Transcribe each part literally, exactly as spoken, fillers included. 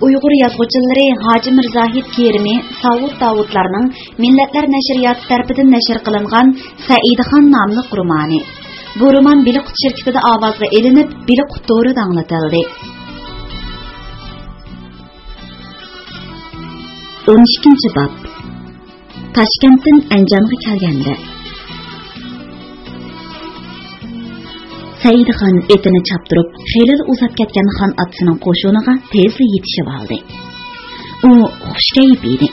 ئۇيغۇر يازغۇچىلىرى ھاجى مىرزاھىت كېرىمى، ساۋۇت داۋۇتلارنىڭ مىللەتلەر نەشرىياتى تەرىپىدىن نەشر قىلىنغان سەئىدخان ناملىق رومانى. بۇ رومان بىلىقۇت شىركىتىدە ئاۋازغا ئېلىنىپ، بىلىقۇت تورىدا ئاڭلىتىلدى. ئون ئىككىنچى باب. تاشكەنتتىن ئەنجانغا كەلگەندە، سەئىدخان ئېتىنى چاپتۇرۇپ، خېلىلا ئۇزاپ كەتكەن خان ئاتىسىنىڭ قوشۇنىغا تېزلا يېتىشىۋالدى. ئۇ خۇش كەيپ ئىدى.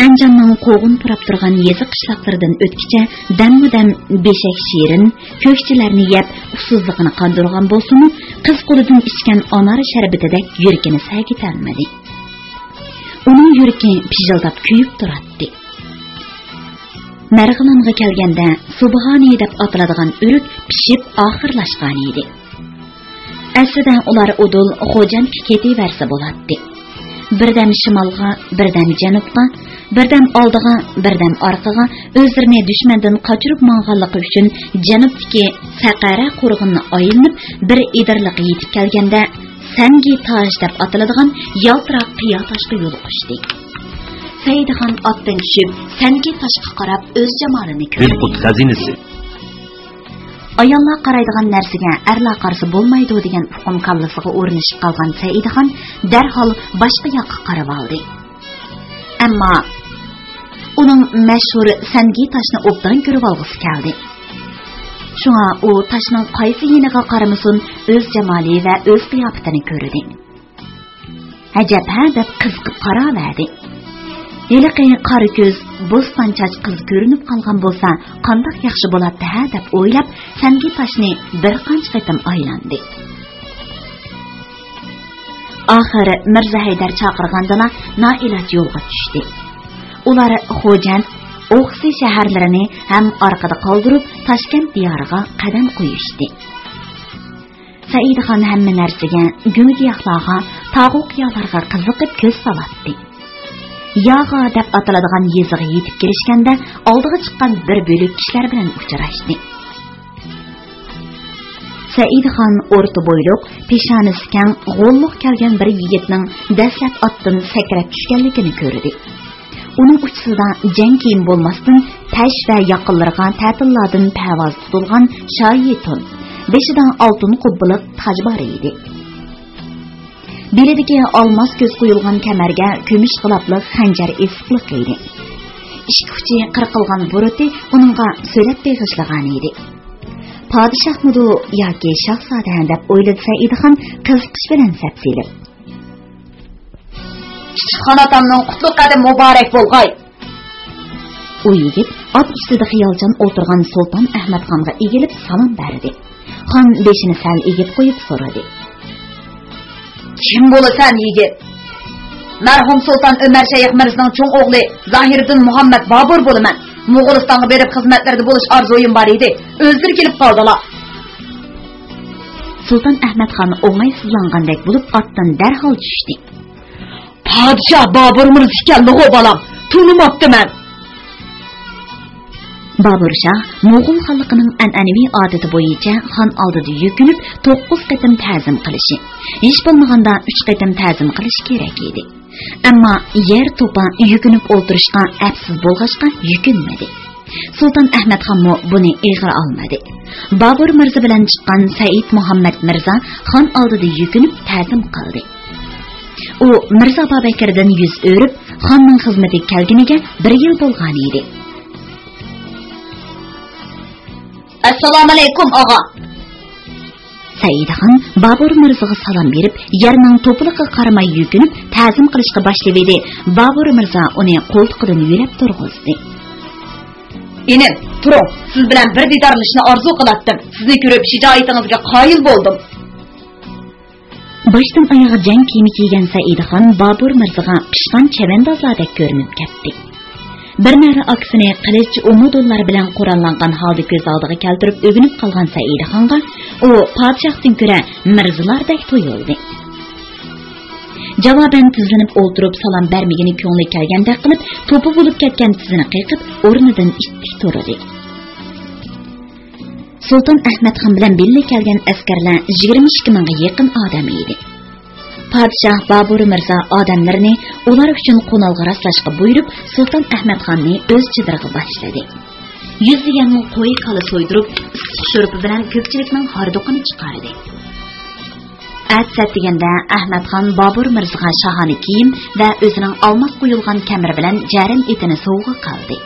ئەنجاننىڭ قوغۇن پۇراپ تۇرغان يېزا قىشلاقلىرىدىن ئۆتكىچە دەممۇ دەم بېشەك شېرىن، كۆكچىلەرنى يەپ، ئۇسسۇزلۇقىنى قاندۇرغان بولسىمۇ، قىز قولىدىن ئىچكەن ئانار شەربىتىدەك يۈرىكىنى سەگىتەلمىدى. ئۇنىڭ يۈرىكى پىژىلداپ كۆيۈپ تۇراتتى. مەرغىلانغا كەلگەندە، سۇبھانى دەپ ئاتىلىدىغان ئۆرۈك پىشىپ ئاخىرلاشقانىدى. ئەسلىدە ئۇلار ئۇدۇل خوجەنتكە كېتىۋەرسە بولاتتى. بىردەم شىمالغا، بىردەم جەنۇبقا، بىردەم ئالدىغا، بىردەم ئارقىغا، ئۆزلىرىنى دۈشمەندىن قاچۇرۇپ ماڭغانلىقى ئۈچۈن جەنۇبتىكى سەقەرە قورغىنىنى ئايلىنىپ، بىر ئېدىرلىققا يېتىپ كەلگەندە، سەنگى تاش دەپ ئاتىلىدىغان يالتىراق قىيا تاشقا يولۇقۇشتى. سەئىدخان ئاتتىن چۈشۈپ، سەنگى تاشقا قاراپ ئۆز جامالىنى كۆردى. بىلقۇت خەزىنىسى. ئاياللار قارايدىغان نەرسىگە ئەرلەر قارىسا بولمايدۇ دېگەن ئۇقۇم كاللىسىغا ئورنىشىپ قالغان سەئىدخان دەرھال باشقا ياققا قارىۋالدى. ئەمما ئۇنىڭ مەشھۇر سەنگى تاشنى ئوبدان كۆرۈۋالغۇسى كەلدى. شۇڭا ئۇ تاشنىڭ قايسى يېنىغا قارىمىسۇن، ئۆز جامالى ۋە ئۆز قىياپىتىنى كۆردى. ئەجەب ھە دەپ قىزىقىپ قاراۋەردى. ھېلىقى قارا كۆز، بوستان چاچ قىز كۆرۈنۈپ قالغان بولسا، قانداق ياخشى بولاتتى ھە دەپ ئويلاپ، سەنگى تاشنى بىر قانچە قېتىم ئايلاندى. ئاخىر مىرزا ھەيدەر چاقىرغاندىلا نائىلاج يولغا چۈشتى. ئۇلار خوجەنت، ئوخسى شەھەرلىرىنى ھەم ئارقىدا قالدۇرۇپ، تاشكەنت دىيارىغا قەدەم قويۇشتى. سەئىدخان ھەممە نەرسىگە، گۈل-گىياھلارغا، تاغۇ-قىيالارغا قىزىقىپ كۆز سالاتتى. ياغا دەپ ئاتىلىدىغان يېزىغا يېتىپ كېلىشكەندە، ئالدىغا چىققان بىر بۆلەك كىشىلەر بىلەن ئۇچراشتى. سەئىدخان ئورتا بويلۇق، پېشانىسى كەڭ، غوللۇق كەلگەن بىر يىگىتنىڭ دەسلەپ ئاتتىن سەكرەپ چۈشكەنلىكىنى كۆردى. ئۇنىڭ ئۇچىسىدا جەڭ كىيىم بولماستىن، پەش ۋە ياقىنلىرىغا تەتىللاردىن پەۋازى تۇتۇلغان شايى تون، بېشىدا ئالتۇن قۇببىلىق تاج بار ئىدى. بېلىدىكى ئالماس كۆز قويۇلغان كەمەرگە كۈمۈش غىلاپلىق خەنجەر ئېسىقلىق ئىدى. ئىككى ئۇچى قىرقىلغان بۇرۇتى ئۇنىڭغا سۆلەت بېغىشلىغان ئىدى. پادىشاھمىدۇ ياكى شاھزادە دەپ ئويلىدى سەئىدخان قىزىقىش بىلەن سەپسېلىپ. كىچىك خان ئاتامنىڭ قۇتلۇق قەدىمى مۇبارەك بولغاي! ئۇ يىگىت ئات ئۈستىدە خىيالچان ئولتۇرغان سۇلتان ئەھمەتخانغا ئېگىلىپ سالام بەردى. خان بېشىنى سەل ئېگىپ قويۇپ سورىدى. كىم بولىسەن، يىگىت؟ مەرھۇم سۇلتان ئۆمەر شەيخ مىرزىنىڭ چوڭ ئوغلى زاھىرىدىن مۇھەممەد بابۇر بولىمەن. موغۇلىستانغا بېرىپ خىزمەتلىرىدە بولۇش ئارزۇيۇم بار ئىدى. ئۆزلىرى كېلىپ قالدىلا. سۇلتان ئەھمەدخان ئوڭايسىزلانغاندەك بولۇپ ئاتتىن دەرھال چۈشتى. پادىشاھ بابۇر مىرزا ئىكەنلىغۇ، بالام، تونۇماپتىمەن. بابۇر شاھ موغۇل خانلىقىنىڭ ئەنئەنىۋى ئادىتى بويىچە خان ئالدىدا يۈكۈنۈپ توققۇز قېتىم تەزىم قىلىشى، ھېچ بولمىغاندا ئۈچ قېتىم تەزىم قىلىشى كېرەك ئىدى. ئەمما يەر توپا يۈكۈنۈپ ئولتۇرۇشقا ئەپسىز بولغاچقا يۈكۈنمىدى. سۇلتان ئەھمەدخانمۇ بۇنى ئېغىر ئالمىدى. بابۇر مىرزا بىلەن چىققان سەئىد مۇھەممەد مىرزا خان ئالدىدا يۈكۈنۈپ تەزىم قىلدى. ئۇ مىرزا بابەكىردىن يۈز ئۆرۈپ، خاننىڭ خىزمىتىگە كەلگىنىگە بىر يىل بولغان ئىدى. ئەسسالامۇئەلەيكۇم، ئاغا! سەئىدخان بابۇر مىرزىغا سالام بېرىپ، يەرنىڭ توپىلىقىغا قارىماي يۈكۈنۈپ، تەزىم قىلىشقا باشلىۋىدى. بابۇر مىرزا ئۇنى قولتۇقىدىن يۆلەپ تۇرغۇزدى. ئىنىم، تۇرۇڭ، سىز بىلەن بىر دىدارلىشىشنى ئارزۇ قىلاتتىم. سىزنى كۆرۈپ شىجائىتىڭىزگە قايىل بولدۇم. باشتىن ئاياغ جەڭ كىيىمى كىيگەن سەئىدخان بابۇر مىرزىغا پىشقان چەۋەندازلاردەك كۆرۈنۈپ كەتتى. بىر نەرە ئاكىسىنى قىلىچ، ئۇمۇدۇنلار بىلەن قوراللانغان ھالدا كۆز ئالدىغا كەلتۈرۈپ ئۆگىنىپ قالغان سەئىدخانغا ئۇ پادىشاھتىن كۆرە مىرزىلاردەك تۇيۇلدى. جاۋابەن تىزلىنىپ ئولتۇرۇپ سالام بەرمىگىنى كۆڭلى كەلگەندەك قىلىپ، توپا بولۇپ كەتكەن تىزىنى قېقىپ، ئورنىدىن ئىتتىك تۇردى. سۇلتان ئەھمەتخان بىلەن بىللە كەلگەن ئەسكەرلەر يىگىرمە ئىككى مىڭغا يېقىن ئادەم ئىدى. پادىشاھ بابۇر مىرزا ئادەملىرىنى ئۇلار ئۈچۈن قونالغا راسلاشقا بۇيرۇپ، سۇلتان ئەھمەتخاننى ئۆز چېدىرىغا باشلىدى. يۈزلىگەن قوي، كالا سويدۇرۇپ، ئىسسىق شورپا بىلەن كۆپچىلىكنىڭ ھاردۇقىنى چىقاردى. ئەتىسى ئەتىگەندە ئەھمەتخان بابۇر مىرزىغا شاھانە كىيىم ۋە ئۆزىنىڭ ئالماس قويۇلغان كەمىرى بىلەن جەرەن ئېتىنى سوۋغا قىلدى.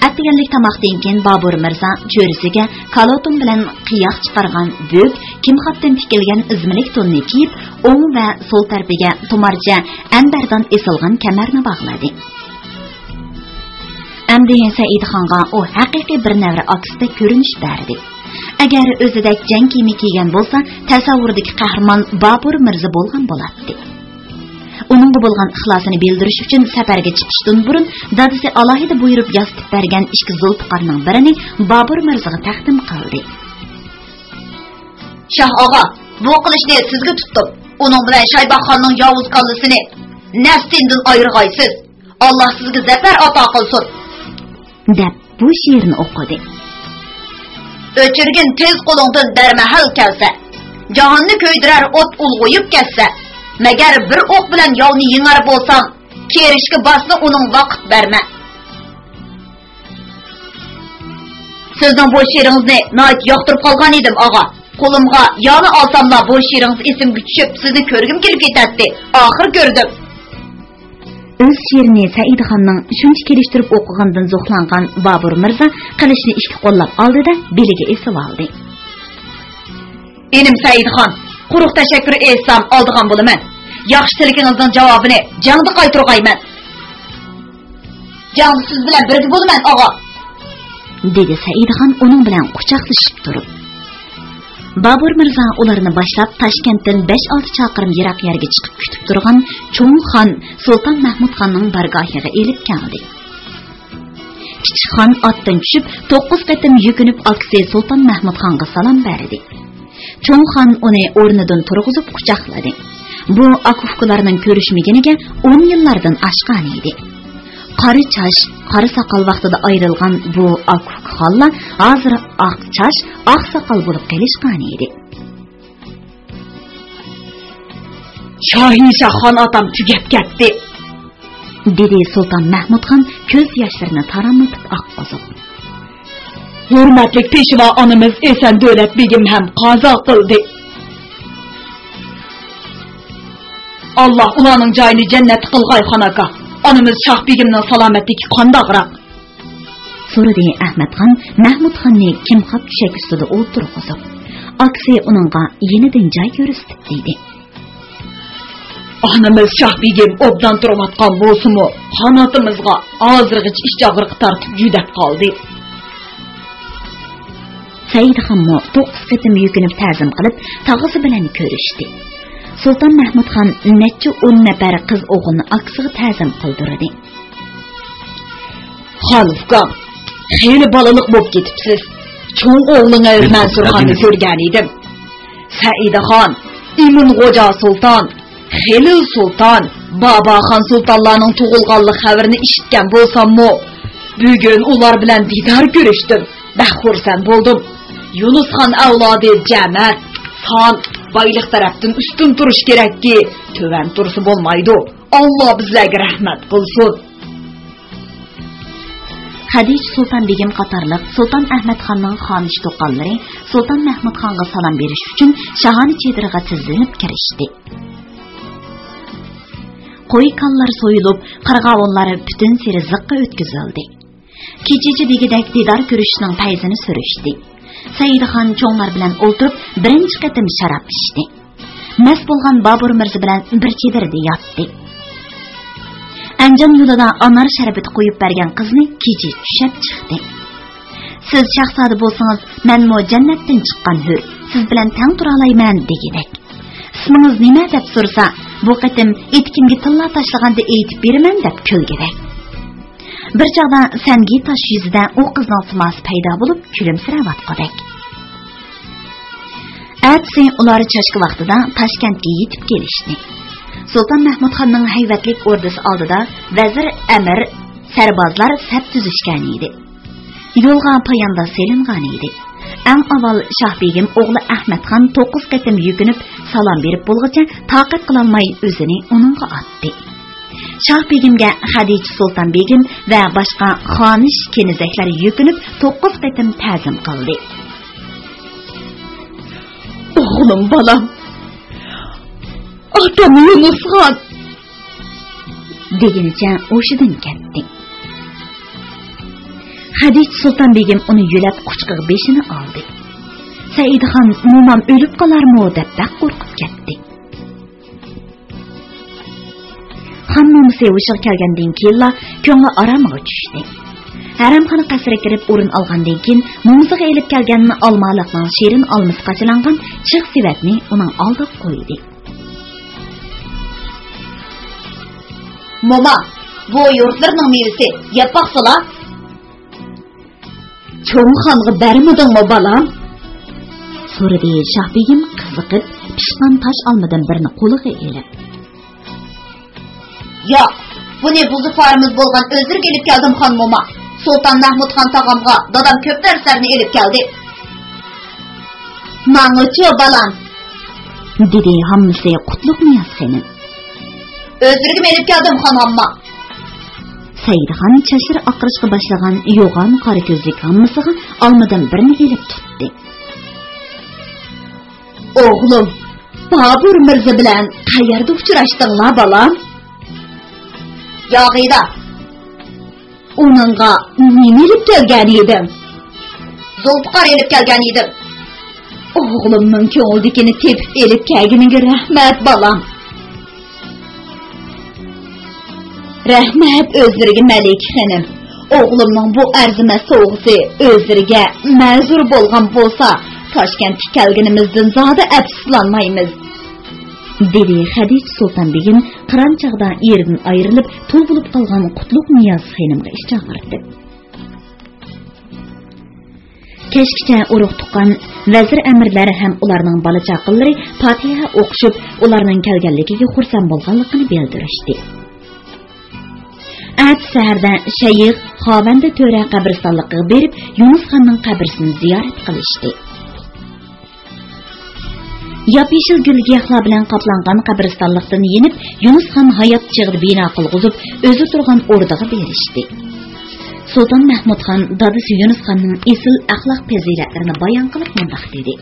ئەتىگەنلىك تاماقتىن كېيىن بابۇر مىرزا چۆرىسىگە كالوتۇن بىلەن قىياق چىقارغان بۆك، كىمخابتىن تىكىلگەن ئىزمىلىك توننى كىيىپ، ئوڭ ۋە سول تەرىپىگە تۇمارچە ئەمبەردان ئېسىلغان كەمەرنى باغلىدى. ئەمدى سەئىدخانغا ئۇ ھەقىقىي بىر نەۋرە ئاكىسىدەك كۆرۈنۈش بەردى. ئەگەر ئۆزىدەك جەڭ كىيىمى كىيگەن بولسا، تەسەۋۋۇردىكى قەھرىمان بابۇر مىرزا بولغان بولاتتى. ئۇنىڭغا بولغان ئىخلاسىنى بىلدۈرۈش ئۈچۈن سەپەرگە چىقىشتىن بۇرۇن دادىسى ئالاھىدە بۇيرۇپ ياسىتىپ بەرگەن ئىككى زۇلپىقارنىڭ بىرىنى بابۇر مىرزىغا تەقدىم قىلدى. شاھ ئاغا، بۇ قىلىچنى سىزگە تۇتتۇم. ئۇنىڭ بىلەن شايباخاننىڭ ياۋۇز كاللىسىنى نەستىندىن ئايرىغايسىز. ئاللا سىزگە زەپەر ئاتا قىلسۇن، دەپ بۇ شېئىرنى ئوقۇدى. ئۆچۈرگىن تېز قولۇڭدىن دەرمەھەل كەلسە، جاھاننى كۆيدۈرەر ئوت ئۇلغىيىپ كەتسە، مەگەر بىر ئوق بىلەن ياۋنى يېڭەر بولساڭ، كېرىشكە باسنى ئۇنىڭ ۋاقىت بەرمە. سىزنىڭ بۇ شېئىرىڭىزنى ناھايىتى ياقتۇرۇپ قالغان ئىدىم، ئاغا. قولۇمغا ياۋنى ئالساملا، بۇ شېئىرىڭىز ئېسىمگە چۈشۈپ، سىزنى كۆرگۈم كېلىپ كېتەتتى. ئاخىر كۆردۈم. ئۆز شېئىرىنى سەئىدخاننىڭ شۇنچە كېلىشتۈرۈپ ئوقۇغىنىدىن زوقلانغان بابۇر مىرزا قىلىچنى ئىككى قوللاپ ئالدى-دە، بېلىگە ئېسىۋالدى. ئىنىم سەئىدخان، قۇرۇق تەشەككۈر ئېيتسام ئالدىغان بولىمەن. ياخشى تىلىكىڭىزنىڭ جاۋابىنى جەڭدە قايتۇرغايمەن. جەڭدە سىز بىلەن بىرگە بولىمەن، ئاغا، دېدى سەئىدخان ئۇنىڭ بىلەن قۇچاقلىشىپ تۇرۇپ. بابۇر مىرزا ئۇلارنى باشلاپ، تاشكەنتتىن بەش-ئالتە چاقىرىم يىراق يەرگە چىقىپ كۈتۈپ تۇرغان چوڭ خان سۇلتان مەھمۇدخاننىڭ بارگاھىغا ئېلىپ كەلدى. كىچىك خان ئاتتىن چۈشۈپ، توققۇز قېتىم يۈكۈنۈپ، ئاكىسى سۇلتان مەھمۇدخانغا سالام بەردى. چوڭ خان ئۇنى ئورنىدىن تۇرغۇزۇپ قۇچاقلىدى. بۇ ئاكا-ئۇكىلارنىڭ كۆرۈشمىگىنىگە ئون يىللاردىن ئاشقان ئىدى. قارا چاچ، قارا ساقال ۋاقتىدا ئايرىلغان بۇ ئاكا-ئۇكا خانلار ھازىر ئاق چاچ، ئاق ساقال بولۇپ قېلىشقان ئىدى. شاھىنشاھ خان ئاتام تۈگەپ كەتتى، دېدى سۇلتان مەھمۇدخان كۆز ياشلىرىنى تاراملىتىپ ئاققۇزۇپ. ھۆرمەتلىك پېشۋا ئانىمىز ئېسەن دۆلەت بېگىم ھەم قازا قىلدى. ئاللا ئۇلارنىڭ جايىنى جەننەت قىلغاي، خان ئاكا. ئانىمىز شاھ بېگىمنىڭ سالامەتلىكى قانداقراق؟ سورىدى ئەھمەتخان مەھمۇدخاننى كىمخاب تۆشەك ئۈستىدە ئولتۇرغۇزۇپ. ئاكىسى ئۇنىڭغا يېنىدىن جاي كۆرسىتىپ دېدى. ئانىمىز شاھ بېگىم ئوبدان تۇرۇۋاتقان بولسىمۇ، خان ئاتىمىزغا ھازىرغىچە ئىچ ئاغرىقى تارتىپ يۈدەپ قالدى. سەئىدخانمۇ توققۇز قېتىم يۈكۈنۈپ تەزىم قىلىپ، تاغىسى بىلەن كۆرۈشتى. سۇلتان مەھمۇدخان نەچچە ئون نەپەر قىز ئوغۇلنى ئاكىسىغا تەزىم قىلدۇردى. خان ئۇكام، خېلى بالىلىق بولۇپ كېتىپسىز. چوڭ ئوغلىڭىز مەنسۇرخاننى كۆرگەن ئىدىم. سەئىدخان، ئىمىن غوجا سۇلتان، خېلىل سۇلتان، باباخان سۇلتانلارنىڭ تۇغۇلغانلىق خەۋىرىنى ئىشىتكەن بولساممۇ، بۈگۈن ئۇلار بىلەن دىدار كۆرۈشتۈم. بەك خۇرسەن بولدۇم. يۇنۇسخان ئەۋلادى جەمەت، سان، بايلىق تەرەپتىن ئۈستۈن تۇرۇش كېرەككى، تۆۋەن تۇرسا بولمايدۇ. ئاللا بىزلەرگە رەھمەت قىلسۇن. خەدىچە سۇلتان بېگىم قاتارلىق سۇلتان ئەھمەتخاننىڭ خانىش-تۇغقانلىرى سۇلتان مەھمۇدخانغا سالام بېرىش ئۈچۈن شاھانە چېدىرىغا تىزلىنىپ كىرىشتى. قوي-كانلار سويۇلۇپ، قىرغاۋۇللار پۈتۈن سېرى زىققا ئۆتكۈزۈلدى. كېچىچە دېگۈدەك دىدار كۆرۈشۈشنىڭ پەيزىنى سۈرۈشتى. سەئىدخان چوڭلار بىلەن ئولتۇرۇپ، بىرىنچى قېتىم شاراب ئىچتى. مەست بولغان بابۇر مىرزا بىلەن بىر چېدىردا ياتتى. ئەنجان يولىدا ئانار شەربىتى قۇيۇپ بەرگەن قىزنى كېچە چۈشەپ چىقتى. سىز شاھزادە بولسىڭىز، مەنمۇ جەننەتتىن چىققان ھۆر، سىز بىلەن تەڭ تۇرالايمەن دېگۈدەك. ئىسمىڭىز نېمە دەپ سورىسا، بۇ قېتىم ئېتىكىمگە تىللا تاشلىغاندا ئېيتىپ بېرىمەن دەپ كۈلگۈدەك. بىر چاغدا سەنگى تاش يۈزىدە ئۇ قىزنىڭ سىماسى پەيدا بولۇپ كۈلۈمسىرەۋاتقۇدەك. ئەتىسى ئۇلار چاشكا ۋاقتىدا تاشكەنتكە يېتىپ كېلىشتى. سۇلتان مەھمۇدخاننىڭ ھەيۋەتلىك ئوردىسى ئالدىدا ۋەزىر، ئەمىر، سەربازلار سەپ تۈزۈشكەن ئىدى. يولغا پايانداز سېلىنغان ئىدى. ئەڭ ئاۋۋال شاھ بېگىم ئوغلى ئەخمەتخان توققۇز قېتىم يۈكۈنۈپ سالام بېرىپ بولغۇچە تاقەت قىلالماي ئۆزىنى ئۇنىڭغا ئاتتى. شاھ بېگىمگە خەدىچە سۇلتان بېگىم ۋە باشقا خانىش كېنىزەكلەر يۈكۈنۈپ توققۇز قېتىم تەزىم قىلدى. «ئوغلۇم، بالام، ئاتام يۇنۇسخان!» دېگىنىچە ھوشىدىن كەتتى. خەدىچە سۇلتان بېگىم ئۇنى يۆلەپ قۇچىقىغا بېشىنى ئالدى. سەئىدخان مومام ئۆلۈپ قالارمۇ دەپ بەك قورقۇپ كەتتى. خان مومىسى ھوشىغا كەلگەندىن كېيىنلا كۆڭلى ئارامىغا چۈشتى. ھەرەمخانا قەسرىگە كىرىپ ئورۇن ئالغاندىن كېيىن، مومىسىغا ئېلىپ كەلگەن ئالمالىقنىڭ شېرىن ئالمىسى قاچىلانغان چىغ سېۋەتنى ئۇنىڭ ئالدىغا قويدى. «موما، بۇ يۇرتلىرىنىڭ مېۋىسى، يەپ باقسىلا.» «چوڭ خانغا بەرمىدىڭمۇ، بالام؟» سورىدى شاھ بېگىم قىزىقىپ، پىشقان تاش ئالمىدىن بىرنى قولىغا ئېلىپ. «ياق، بۇنى بۇزۇپارىمىز بولغان ئۆزلىرىگە ئېلىپ كەلدىم، خان موما. سۇلتان مەھمۇدخان تاغامغا دادام كۆپ نەرسىلەرنى ئېلىپ كەلدى.» «ماڭىچۇ، بالام؟» دېدى ھاممىسى قۇتلۇق نىياز خېنىم. «ئۆزلىرىگىمۇ ئېلىپ كەلدىم، خان ھامما.» سەئىدخان چاچلىرى ئاقىرىشقا باشلىغان يوغان قارا كۆزلۈك ھاممىسىغا ئالمىدىن بىرنى ئېلىپ تۇتتى. «ئوغلۇم، بابۇر مىرزا بىلەن قەيەردە ئۇچراشتىڭلار، بالام؟» «ياغىدا.» «ئۇنىڭغا نېمە ئېلىپ كەلگەن ئىدىڭ؟» «زۇلپىقار ئېلىپ كەلگەن ئىدىم.» «ئوغلۇمنىڭ كۆڭلىدىكىنى تېپىپ ئېلىپ كەلگىنىڭگە رەھمەت، بالام.» «رەھمەت ئۆزلىرىگە، مەلىكە خېنىم. ئوغلۇمنىڭ بۇ ئەرزىمەس سوۋغىسى ئۆزلىرىگە مەنزۇر بولغان بولسا، تاشكەنتكە كەلگىنىمىزدىن زادى ئەپسۇسلانمايمىز.» دېدى خەدىچە سۇلتان بېگىم قىران چاغدا ئېرىدىن ئايرىلىپ، تۇل بولۇپ قالغان قۇتلۇق نىياز خېنىمغا ئىچ ئاغرىتىپ. كەچكىچە ئۇرۇق-تۇغقان، ۋەزىر-ئەمىرلەر ھەم ئۇلارنىڭ بالا-چاقىلىرى پاتىھە ئوقۇشۇپ، ئۇلارنىڭ كەلگەنلىكىگە خۇرسەن بولغانلىقىنى بىلدۈرۈشتى. ئەتىسى سەھەردە شەيخ خاۋەندە تۆرە قەبرىستانلىقىغا بېرىپ، يۇنۇس خاننىڭ قەبرىسىنى زىيارەت قىلىشتى. ياپيېشىل گۈل-گىياھلار بىلەن قاپلانغان قەبرىستانلىقتىن يېنىپ، يۇنۇس خان ھايات چېغىدا بىنا قىلغۇزۇپ، ئۆزى تۇرغان ئوردىغا بېرىشتى. سۇلتان مەھمۇد خان دادىسى يۇنۇس خاننىڭ ئېسىل ئەخلاق پەزىلەتلىرىنى بايان قىلىپ مۇنداق دېدى: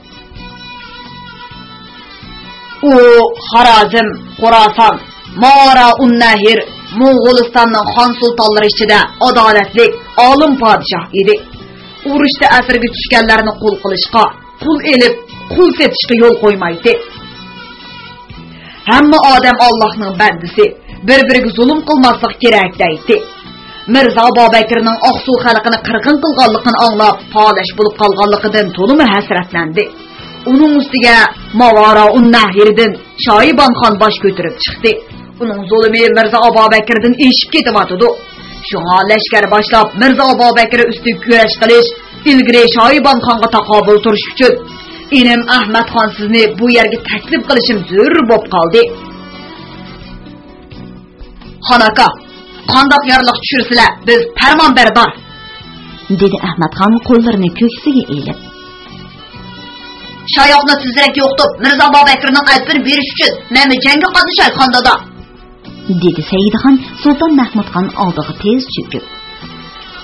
ئۇ خارازم، خوراسان، ماۋارائۇننەھر، موڭغۇلىستاننىڭ خان سۇلتانلىرى ئىچىدە ئادالەتلىك، ئالىم پادىشاھ ئىدى. ئۇرۇشتا ئەسىرگە چۈشكەنلەرنى قۇل قىلىشقا، قۇل ئېلىپ، قۇل سېتىشقا يول قويمايتتى. ھەممە ئادەم ئاللاھنىڭ بەندىسى، بىر-بىرىگە زۇلۇم قىلماسلىق كېرەك دەيتتى. مىرزا ئابابەكرىنىڭ ئاقسۇ خەلقىنى قىرغىن قىلغانلىقىنى ئاڭلاپ، پالەچ بولۇپ قالغانلىقىدىن تولىمۇ ھەسرەتلەندى. ئۇنىڭ ئۈستىگە ماۋارائۇننەھردىن شايىبانخان باش كۆتۈرۈپ چىقتى. ئۇنىڭ زۇلۇمى مىرزا ئابابەكرىدىن ئېشىپ كېتىۋاتىدۇ. شۇڭا لەشكەر باشلاپ، مىرزا ئابابەكرى ئۈستىگە كۈرەش قىلىش، ئىلگىرى شايىبانخانغا تاقابىل تۇرۇش ئۈچۈن، ئىنىم ئەھمەتخان سىزنى بۇ يەرگە تەكلىپ قىلىشىم زۆرۈر بولۇپ قالدى. خان ئاكا، قانداق يارىلىق چۈشۈرسىلە، بىز پەرمانبەردار، دېدى ئەھمەتخان قوللىرىنى كۆكسىگە ئېلىپ. شايوقنى تېزرەك يوقىتىپ، مىرزا ئابابەكرىنىڭ ئەدىپىنى بېرىش ئۈچۈن مەنمۇ جەڭگە قاتنىشاي، خان دادا، دېدى سەئىدخان سۇلتان مەھمۇدخان ئالدىغا تېز چۆكۈپ.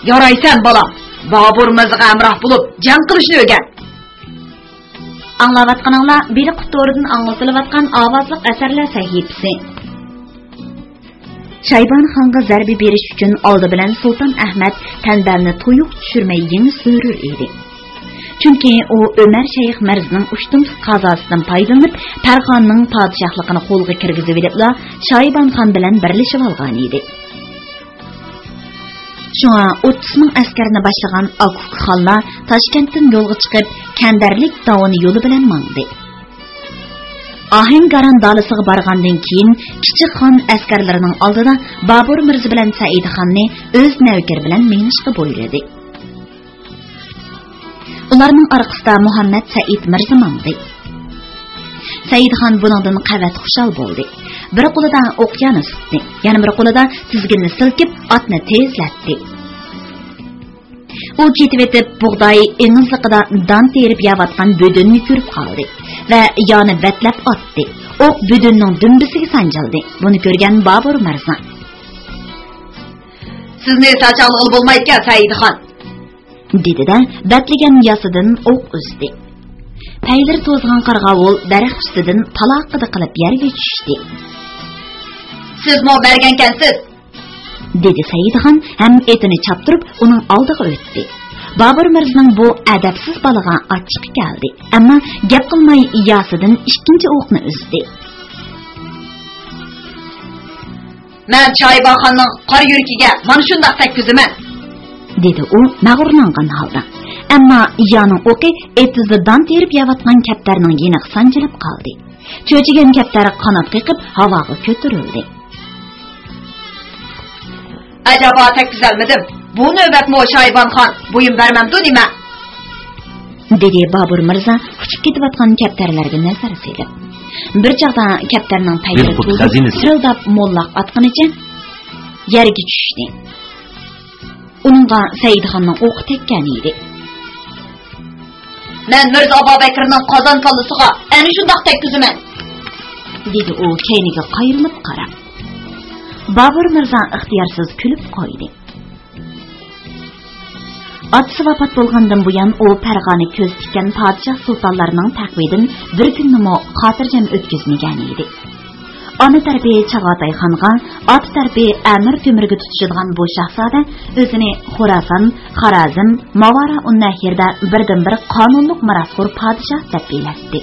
يارايسەن، بالام، بابۇر مىرزىغا ھەمراھ بولۇپ جەڭ قىلىشنى ئۆگەن. ئاڭلاۋاتقىنىڭلار بېلىققۇت تورىدىن ئاڭلىتىلىۋاتقان ئاۋازلىق ئەسەرلەر سەھىپىسى. شايبانى خانغا زەربە بېرىش ئۈچۈن ئالدى بىلەن سۇلتان ئەھمەد تەنبەلنى تۇيۇق چۈشۈرمەي يېڭىش زۆرۈر ئىدى. چۈنكى ئۇ ئۆمەر شەيخ مىرزىنىڭ ئۇشتۇمتۇت قازاسىدىن پايدىلىنىپ، تەرخاننىڭ پادىشاھلىقىنى قولغا كىرگۈزۈۋېلىپلا شايبان خان بىلەن بىرلىشىۋالغانىدى. شۇڭا ئوتتۇز مىڭ ئەسكەرنى باشلىغان ئاكا-ئۇكا خانلار تاشكەنتتىن يولغا چىقىپ، كەندەرلىك داۋىنى يولى بىلەن ماڭدى. ئاھەنگاران دالىسىغا بارغاندىن كېيىن، كىچىك خان ئەسكەرلىرىنىڭ ئالدىدا بابۇر مىرزا بىلەن سەئىد خاننى ئۆز نەۋكىرى بىلەن مېڭىشقا بۇيرۇدى. ئۇلارنىڭ ئارقىسىدا مۇھەممەد سەئىد مىرزا ماڭدى. سەئىد خان بۇنىڭدىن قەۋەت خۇشال بولدى. بىر قولىدا ئوقيانى تۇتتى، يەنە بىر قولىدا تىزگىننى سىلكىپ، ئاتنى تېزلەتتى. ئۇ كېتىۋېتىپ، بۇغداي ئېڭىزلىقىدا دان تېرىپ يەۋاتقان بۆدۈننى كۆرۈپ قالدى ۋە يانى بەتلەپ ئاتتى. ئوق بۆدۈننىڭ دۈمبىسىگە سانجىلدى. بۇنى كۆرگەن بابۇر مىرزا، سىزنى ساچاڭلىغىلى بولمايدىكەن، سەئىدخان، دېدى-دە، بەتلىگەن ياسىدىن ئوق ئۈزدى. پەيلىرى توزغان قارغاۋۇل دەرەخ ئۈستىدىن پالاققىدە قىلىپ يەرگە چۈشتى. سىزمۇ مەرگەنكەنسىز، دېدى سەئىدخان ھەم ئېتىنى چاپتۇرۇپ ئۇنىڭ ئالدىغا ئۆتتى. بابۇر مىرزىنىڭ بۇ ئەدەپسىز بالىغا ئاچچىقى كەلدى، ئەمما گەپ قىلماي ياسىدىن ئىككىنچى ئوقنى ئۈزدى. مەن شايىبانخاننىڭ قارا يۈرىكىگە مانا شۇنداق تەگكۈزىمەن، دېدى ئۇ مەغرۇرلانغان ھالدا. ئەمما يانىڭ ئوقى ئېتىزدا دان تېرىپ يەۋاتقان كەپتەرنىڭ يېنىغا سانجىلىپ قالدى. چۆچۈگەن كەپتەر قانات قېقىپ ھاۋاغا كۆتۈرۈلدى. ئەجەبا تەگكۈزەلمىدىم. بۇ نۆۋەتمۇ شايىبانخان بويۇن بەرمەمدۇ نېمە؟ دېدى بابۇر مىرزا ئۇچۇپ كېتىۋاتقان كەپتەرلەرگە نەزەر سېلىپ. بىر چاغدا كەپتەرنىڭ پەيلىرى توزۇپ، خىرىلداپ موللاق ئاتقىنىچە يەرگە چۈشتى. ئۇنىڭغا سەئىدخاننىڭ ئوقى تەگكەن ئىدى. مەن مىرزا ئابابەكرىنىڭ قازان كاللىسىغا ئەنە شۇنداق تەگكۈزىمەن، دېدى ئۇ كەينىگە قايرىلىپ قاراپ. بابۇر مىرزا ئىختىيارسىز كۈلۈپ قويدى. ئاتىسى ۋاپات بولغاندىن بۇيان، ئۇ پەرغانىگە كۆز تىككەن پادىشاھ سۇلتانلارنىڭ تەقۋىدىن بىر كۈننىمۇ خاتىرجەم ئۆتكۈزمىگەن ئىدى. ئانا تەرىپى چاغاتاي خانغا، ئاتا تەرىپى ئەمىر تۆمۈرگە تۇتىشىدىغان بۇ شاھزادە ئۆزىنى خوراسان، خارازم، ماۋارائۇننەھردا بىردىنبىر قانۇنلۇق مىراسخور پادىشاھ دەپ بىلەتتى.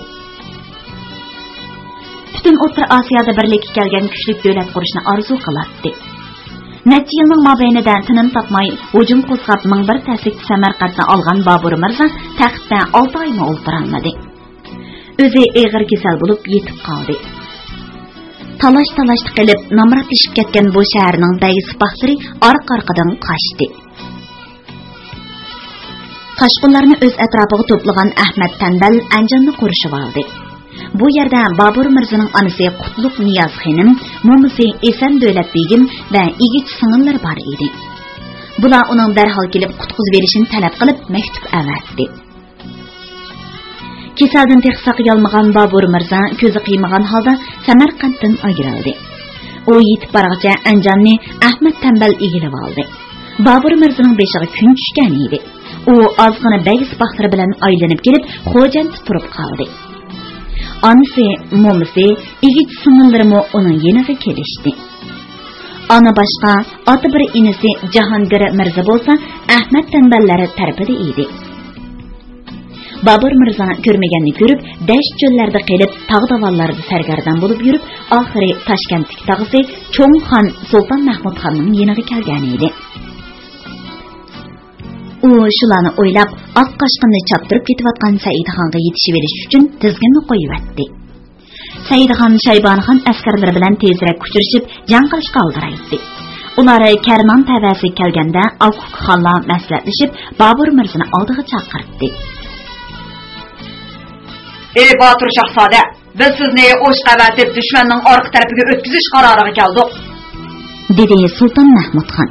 پۈتۈن ئوتتۇرا ئاسىيادا بىرلىككە كەلگەن كۈچلۈك دۆلەت قۇرۇشنى ئارزۇ قىلاتتى. نەچچە يىلنىڭ مابەينىدە تىنىم تاپماي ھۇجۇم قوزغاپ، مىڭ بىر تەسلىكتە سەمەرقەنتنى ئالغان بابۇر مىرزا تەختتە ئالتە ئايمۇ ئولتۇرالمىدى. ئۆزى ئېغىر كېسەل بولۇپ يېتىپ قالدى. تالاش-تالاشتا قېلىپ، نامراتلىشىپ كەتكەن بۇ شەھەرنىڭ بەگ سىپاھلىرى ئارقا-ئارقىدىن قاچتى. قاچقۇنلارنى ئۆز ئەتراپىغا توپلىغان ئەخمەت تەنبەل ئەنجاننى قورشىۋالدى. بۇ يەردە بابۇر مىرزىنىڭ ئانىسى قۇتلۇق نىياز خېنىم، مومىسى ئېسەن دۆلەت بېگىم ۋە ئىگىچى سىڭىللىرى بار ئىدى. بۇلار ئۇنىڭ دەرھال كېلىپ قۇتقۇزۇۋېلىشىنى تەلەپ قىلىپ مەكتۇپ ئەۋەتتى. كېسەلدىن تېخى ساقىيالمىغان بابۇر مىرزا كۆزى قىيمىغان ھالدا سەمەرقەنتتىن ئايرىلدى. ئۇ يېتىپ بارغۇچە ئەنجاننى ئەخمەت تەنبەل ئىگىلىۋالدى. بابۇر مىرزىنىڭ بېشىغا كۈن چۈشكەن ئىدى. ئۇ ئازغىنە بەگ سىپاھلىرى بىلەن ئايلىنىپ كېلىپ، خوجەنتتە تۇرۇپ قالدى. ئانىسى، مومىسى، ئىگىچى سىڭىللىرىمۇ ئۇنىڭ يېنىغا كېلىشتى. ئانا باشقا، ئاتا بىر، ئىنىسى جاھانگىر مىرزا بولسا، ئەخمەت تەنبەللەر تەرىپىدە ئىدى. بابۇر مىرزا كۆرمىگەننى كۆرۈپ، دەشت-چۆللەردە قېلىپ، تاغ-داۋانلاردا سەرگەردان بولۇپ يۈرۈپ، ئاخىرى تاشكەنتتىكى تاغىسى چوڭ خان سۇلتان مەھمۇد خاننىڭ يېنىغا كەلگەن ئىدى. ئۇ شۇلارنى ئويلاپ، ئاق قاچقىننى چاپتۇرۇپ كېتىۋاتقان سەئىدخانغا يېتىشىۋېلىش ئۈچۈن تىزگىننى قويۇۋەتتى. سەئىدخان شايبانىخان ئەسكەرلىرى بىلەن تېزرەك ئۇچرىشىپ، جەڭ قىلىشقا ئالدىرايتتى. ئۇلار كەرمان تەۋەسىگە كەلگەندە، ئاكا-ئۇكا خانلار مەسلىھەتلىشىپ، بابۇر مىرزىنى ئالدىغا چاقىرتتى. ئى باتۇر شاھزادە، بىز سىزنى ئوشۇق ئەۋەتىپ، دۈشمەننىڭ ئارقا تەرىپىگە ئۆتكۈزۈش قارارىغا كەلدۇق، دېدى سۇلتان مەھمۇد خان.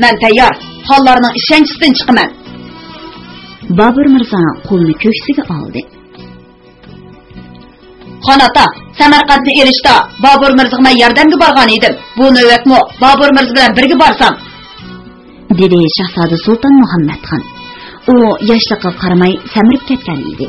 مەن تەييار، خانلارنىڭ ئىشەنچىسىدىن چىقىمەن. بابۇر مىرزا قولىنى كۆكسىگە ئالدى. خان ئاتا، سەمەرقەنتنى ئېلىشتا بابۇر مىرزىغا مەن ياردەمگە بارغان ئىدىم. بۇ نۆۋەتمۇ بابۇر مىرزا بىلەن بىرگە بارسام، دېدى شاھزادە سۇلتان مۇھەممەد خان. ئۇ ياشلىقىغا قارىماي سەمرىپ كەتكەن ئىدى.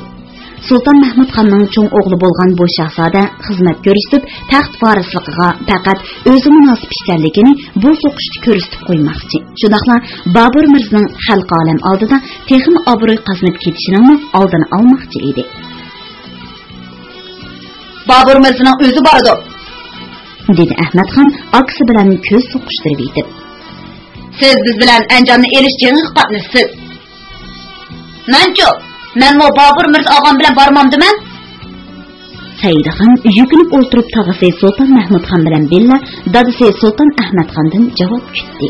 سۇلتان مەھمۇد خاننىڭ چوڭ ئوغلى بولغان بۇ شاھزادە خىزمەت كۆرسىتىپ، تەخت ۋارىسلىقىغا پەقەت ئۆزى مۇناسىپ ئىكەنلىكىنى بۇ سوقۇشتا كۆرسىتىپ قويماقچى. شۇنداقلا بابۇر مىرزىنىڭ خەلق ئالەم ئالدىدا تېخىمۇ ئابرۇي قازىنىپ كېتىشىنىڭمۇ ئالدىنى ئالماقچى ئىدى. بابۇر مىرزىنىڭ ئۆزى بارىدۇ، دېدى ئەخمەت خان ئاكىسى بىلەن كۆز سوقۇشتۇرۇۋېتىپ. سىز بىز بىلەن ئەنجاننى ئېلىش جېڭىغا قاتنىشىسىز. مەنچۇ؟ مەنمۇ بابۇر مىرزا ئاغام بىلەن بارمامدىمەن؟ سەئىدخان يۈكۈنۈپ ئولتۇرۇپ تاغىسى سۇلتان مەھمۇد خان بىلەن بىللە دادىسى سۇلتان ئەخمەت خاندىن جاۋاب كۈتتى.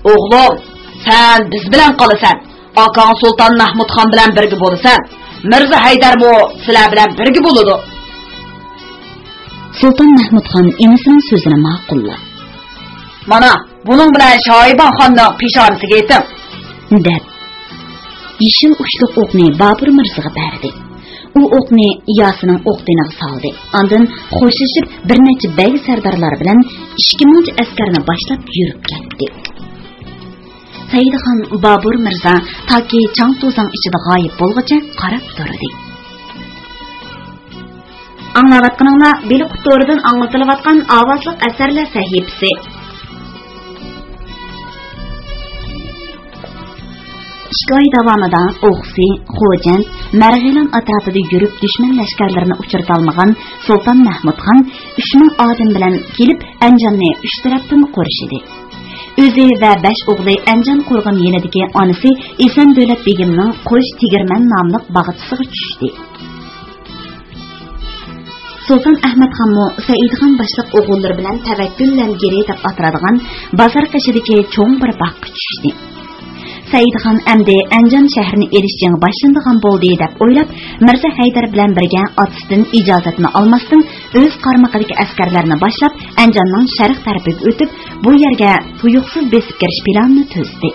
ئوغلۇم، سەن بىز بىلەن قالىسەن. ئاكاڭ سۇلتان مەھمۇد خان بىلەن بىرگە بولىسەن. مىرزا ھەيدەرمۇ سىلەر بىلەن بىرگە بولىدۇ. سۇلتان مەھمۇد خان ئىنىسىنىڭ سۆزىنى ماقۇللاپ. مانا، بۇنىڭ بىلەن شاھىبان خاننىڭ پېشانىسىگە ئېتىڭ، دەپ، يېشىل ئۇچلۇق ئوقنى بابۇر مىرزىغا بەردى. ئۇ ئوقنى ياسىنىڭ ئوق تېنىغا سالدى. ئاندىن خوشلىشىپ، بىر نەچچە بەگ سەردارلار بىلەن ئىككى مىڭچە ئەسكەرنى باشلاپ يۈرۈپ كەتتى. سەئىدخان بابۇر مىرزا تاكى چاڭ-توزاڭ ئىچىدە غايىب بولغۇچە قاراپ تۇردى. ئاڭلاۋاتقىنىڭلار بېلىق تورىدىن ئاڭلىتىلىۋاتقان ئاۋازلىق ئەسەرلەر سەھىپىسى. ئىككى ئاي داۋامىدا ئوقسى، خوجەنت، مەرغىلان ئەتراپىدا يۈرۈپ دۈشمەن لەشكەرلىرىنى ئۇچرىتالمىغان سۇلتان مەھمۇد خان ئۈچ مىڭ ئادەم بىلەن كېلىپ ئەنجاننى ئۈچ تەرەپتىن قورشىدى. ئۆزى ۋە بەش ئوغلى ئەنجان قورغىنى يېنىدىكى ئانىسى ئېسەندۆلەت بېگىمنىڭ قوش تېگىرمەن ناملىق باغچىسىغا چۈشتى. سۇلتان ئەھمەد خانمۇ سەئىدخان باشلىق ئوغۇللىرى بىلەن تەۋەككۈل لەمگىرى دەپ ئاتىلىدىغان بازار قېشىدىكى چوڭ بىر باغقا چۈشتى. سەئىدخان ئەمدى ئەنجان شەھىرىنى ئېلىش جېڭى باشلىنىدىغان بولدى دەپ ئويلاپ، مىرزا ھەيدەر بىلەن بىرگە ئاتىسىدىن ئىجازەتنى ئالماستىن، ئۆز قارمىقىدىكى ئەسكەرلەرنى باشلاپ، ئەنجاننىڭ شەرق تەرىپىگە ئۆتۈپ، بۇ يەرگە تۇيۇقسىز بېسىپ كىرىش پىلانىنى تۈزدى.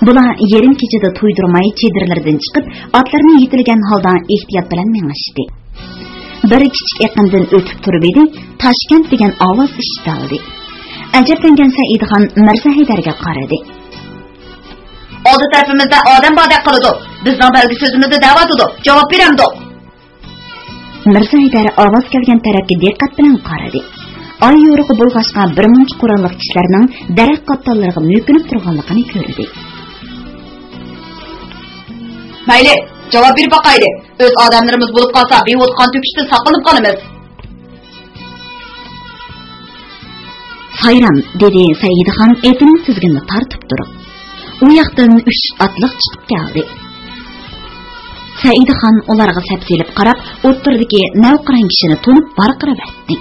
بۇلار يېرىم كېچىدە تۇيدۇرماي چېدىرلىرىدىن چىقىپ، ئاتلىرىنى يېتىلىگەن ھالدا ئېھتىيات بىلەن مېڭىشتى. بىر كىچىك ئېقىندىن ئۆتۈپ تۇرۇپ ئىدى، تاشكەنت دېگەن ئاۋاز ئىشىتىلدى. ئەجەبلەنگەن سەئىدخان مىرزا ھەيدەرگە قارىدى. ئالدى تەرىپىمىزدە ئادەم باردەك قىلىدۇ. بىزنىڭ بەرگۈ سۆزىمىزنى دەۋاتىدۇ. جاۋاب بېرەمدۇق؟ مىرزا ھەيدەر ئاۋاز كەلگەن تەرەپكە دىققەت بىلەن قارىدى. ئاي يورۇقى بولغاچقا، بىر مۇنچە قوراللىق كىشىلەرنىڭ دەرەخ قاپتاللىرىغا مۆكۈنۈپ تۇرغانلىقىنى كۆردى. مەيلى، جاۋاب بېرىپ باقايلى. ئۆز ئادەملىرىمىز بولۇپ قالسا، بىھۇدە قان تۆكۈشتىن ساقلىنىپ قالىمىز. سايرام، دېدى سەئىدخان ئېتىنىڭ تىزگىنىنى تارتىپ تۇرۇپ. ئۇ ياقتىن ئۈچ ئاتلىق چىقىپ كەلدى. سەئىدخان ئۇلارغا سەپسېلىپ قاراپ، ئوتتۇرىدىكى نەۋقىران كىشىنى تونۇپ ۋارقىراۋەتتى.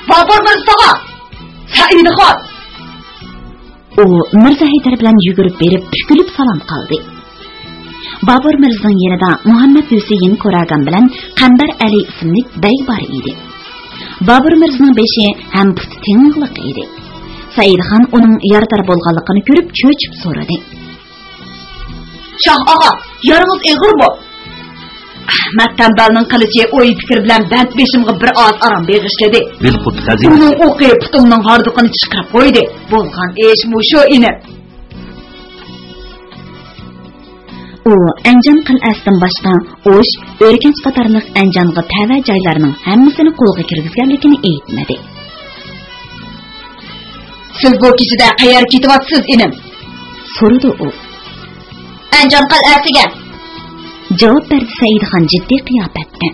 بابۇر مىرزا تاغا! سەئىدخان! ئۇ مىرزا ھەيدەر بىلەن يۈگۈرۈپ بېرىپ پۈكۈلۈپ سالام قىلدى. بابۇر مىرزىنىڭ يېنىدا مۇھەممەد ھۈسەيىن كوراگان بىلەن قەمبەر ئەلى ئىسىملىك بەگ بار ئىدى. بابۇر مىرزىنىڭ بېشى ھەم پۇتى تېڭىقلىق ئىدى. سەئىدخان ئۇنىڭ يارىدار بولغانلىقىنى كۆرۈپ چۆچۈپ سورىدى. شاھ ئاغا، يارىڭىز ئېغىرمۇ؟ ئەخمەت تەمبەلنىڭ قىلىچى ئوي-پىكىر بىلەن بەنت بېشىمغا بىر ئاز ئارام بېغىشلىدى. بىلقۇت خەزىنىسى. ئۇنىڭ ئوقى پۇتۇمنىڭ ھاردۇقىنى چىقىرىپ قويدى. بولغان ئىش مۇشۇ، ئىنىم. ئۇ ئەنجان قەلئەسىدىن باشقا ئوش، ئۆركەنچ قاتارلىق ئەنجانغا تەۋە جايلارنىڭ ھەممىسىنى قولغا كىرگۈزگەنلىكىنى ئېيتمىدى. سىز بۇ كېچىدە قەيەرگە كېتىۋاتىسىز، ئىنىم؟ سورىدى ئۇ. ئەنجان قەلئەسىگە، جاۋاب بەردى سەئىدخان جىددىي قىياپەتتە.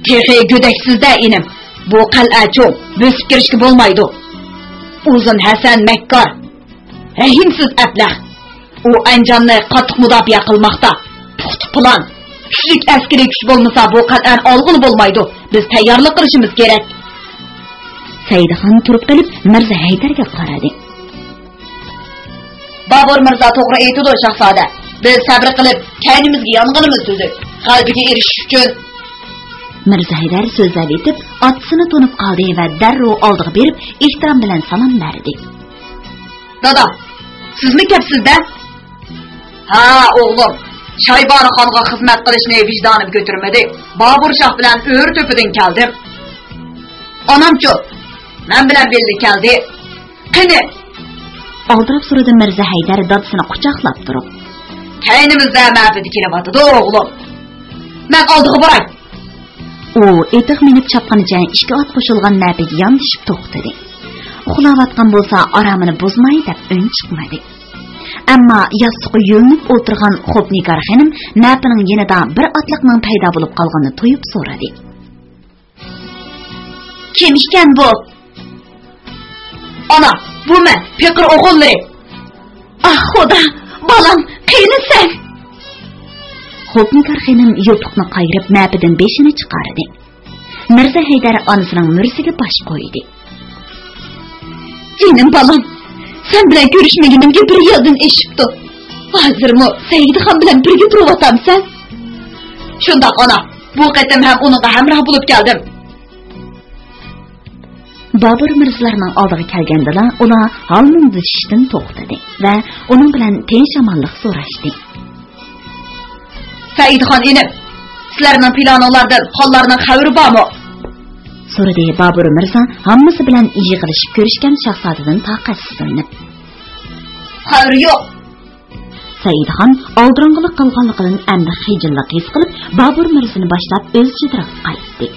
تېخى گۆدەكسىز-دە، ئىنىم. بۇ قەلئە چوڭ، بۆسۈپ كىرىشكە بولمايدۇ. ئۇزۇن ھەسەن مەككار، رەھىمسىز ئەبلەخ. ئۇ ئەنجاننى قاتتىق مۇداپىئە قىلماقتا. پۇختا پىلان، كۈچلۈك ئەسكىرىي كۈچ بولمىسا، بۇ قەلئەنى ئالغىلى بولمايدۇ. بىز تەييارلىق قىلىشىمىز كېرەك. سەئىدخان تۇرۇپ قېلىپ، مىرزا ھەيدەرگە قارىدى. بابۇر مىرزا توغرا ئېيتىدۇ، شاھزادە. بىز سەبرى قىلىپ، كەينىمىزگە يانغىنىمىز تۈزۈك. غەلىبىگە ئېرىشىش ئۈچۈن. مىرزا ھەيدەر سۆزلەۋېتىپ، ئاتىسىنى تونۇپ قالدى ۋە دەررۇ ئالدىغا بېرىپ، ئېھتىرام بىلەن سالام بەردى. دادا، سىزمۇ كەپسىز-دە؟ ھە، ئوغلۇم. شايبانى خانغا خىزمەت قىلىشنى ۋىجدانىم كۆتۈرمىدى. بابۇر شاھ بىلەن ئۆرە تۆپىدىن كەلدىم. ئانامچۇ؟ مەن بىلەن بىللە كەلدى. قېنى؟ ئالدىراپ سورىدى مىرزا ھەيدەر دادىسىنى قۇچاقلاپ تۇرۇپ. كەينىمىزدە مەپىدە كېلىۋاتىدۇ، ئوغلۇم. مەن ئالدىغا باراي. ئۇ ئېتىغا مىنىپ چاپقىنىچە ئىككى ئات قوشۇلغان مەپىگە ياندىشىپ توختىدى. ئۇخلاۋاتقان بولسا ئارامىنى بۇزماي دەپ ئۈن چىقمىدى. ئەمما ياستۇققا يۆلىنىپ ئولتۇرغان خوپنىگار خېنىم مەپىنىڭ يېنىدا بىر ئاتلىقنىڭ پەيدا بولۇپ قالغىنىنى تۇيۇپ سورىدى. كىم ئىكەن بۇ؟ ئانا، بۇ مەن، پېقىر ئوغۇللىرى. ئاھ، خۇدا، بالام، قېنى سەن؟ خوپنىگار خېنىم يوپۇقنى قايرىپ، مەپىدىن بېشىنى چىقاردى. مىرزا ھەيدەر ئانىسىنىڭ مۈرىسىگە باش قويدى. جېنىم بالام، سەن بىلەن كۆرۈشمىگىنىمگە بىر يىلدىن ئېشىپتۇ. ھازىرمۇ سەئىدخان بىلەن بىرگە تۇرۇۋاتامسەن؟ شۇنداق، ئانا. بۇ قېتىم ھەم ئۇنىڭغا ھەمراھ بولۇپ كەلدىم. بابۇر مىرزىلارنىڭ ئالدىغا كەلگەندىلا، ئۇلار ھالمۇڭدىشىشتىن توختىدى ۋە ئۇنىڭ بىلەن تىنچ-ئامانلىق سوراشتى. سەئىدخان ئىنىم، سىلەرنىڭ پىلانىڭلاردىن خانلارنىڭ خەۋىرى بارمۇ؟ سورىدى بابۇر مىرزا ھاممىسى بىلەن يىغىلىشىپ كۆرۈشكەن شاھزادىدىن تاقەتسىزلىنىپ. خەۋىرى يوق. سەئىدخان ئالدىراڭغۇلۇق قىلغانلىقىدىن ئەمدى خىجىللىق ھېس قىلىپ، بابۇر مىرزىنى باشلاپ ئۆز چېدىرىغا قايتتى.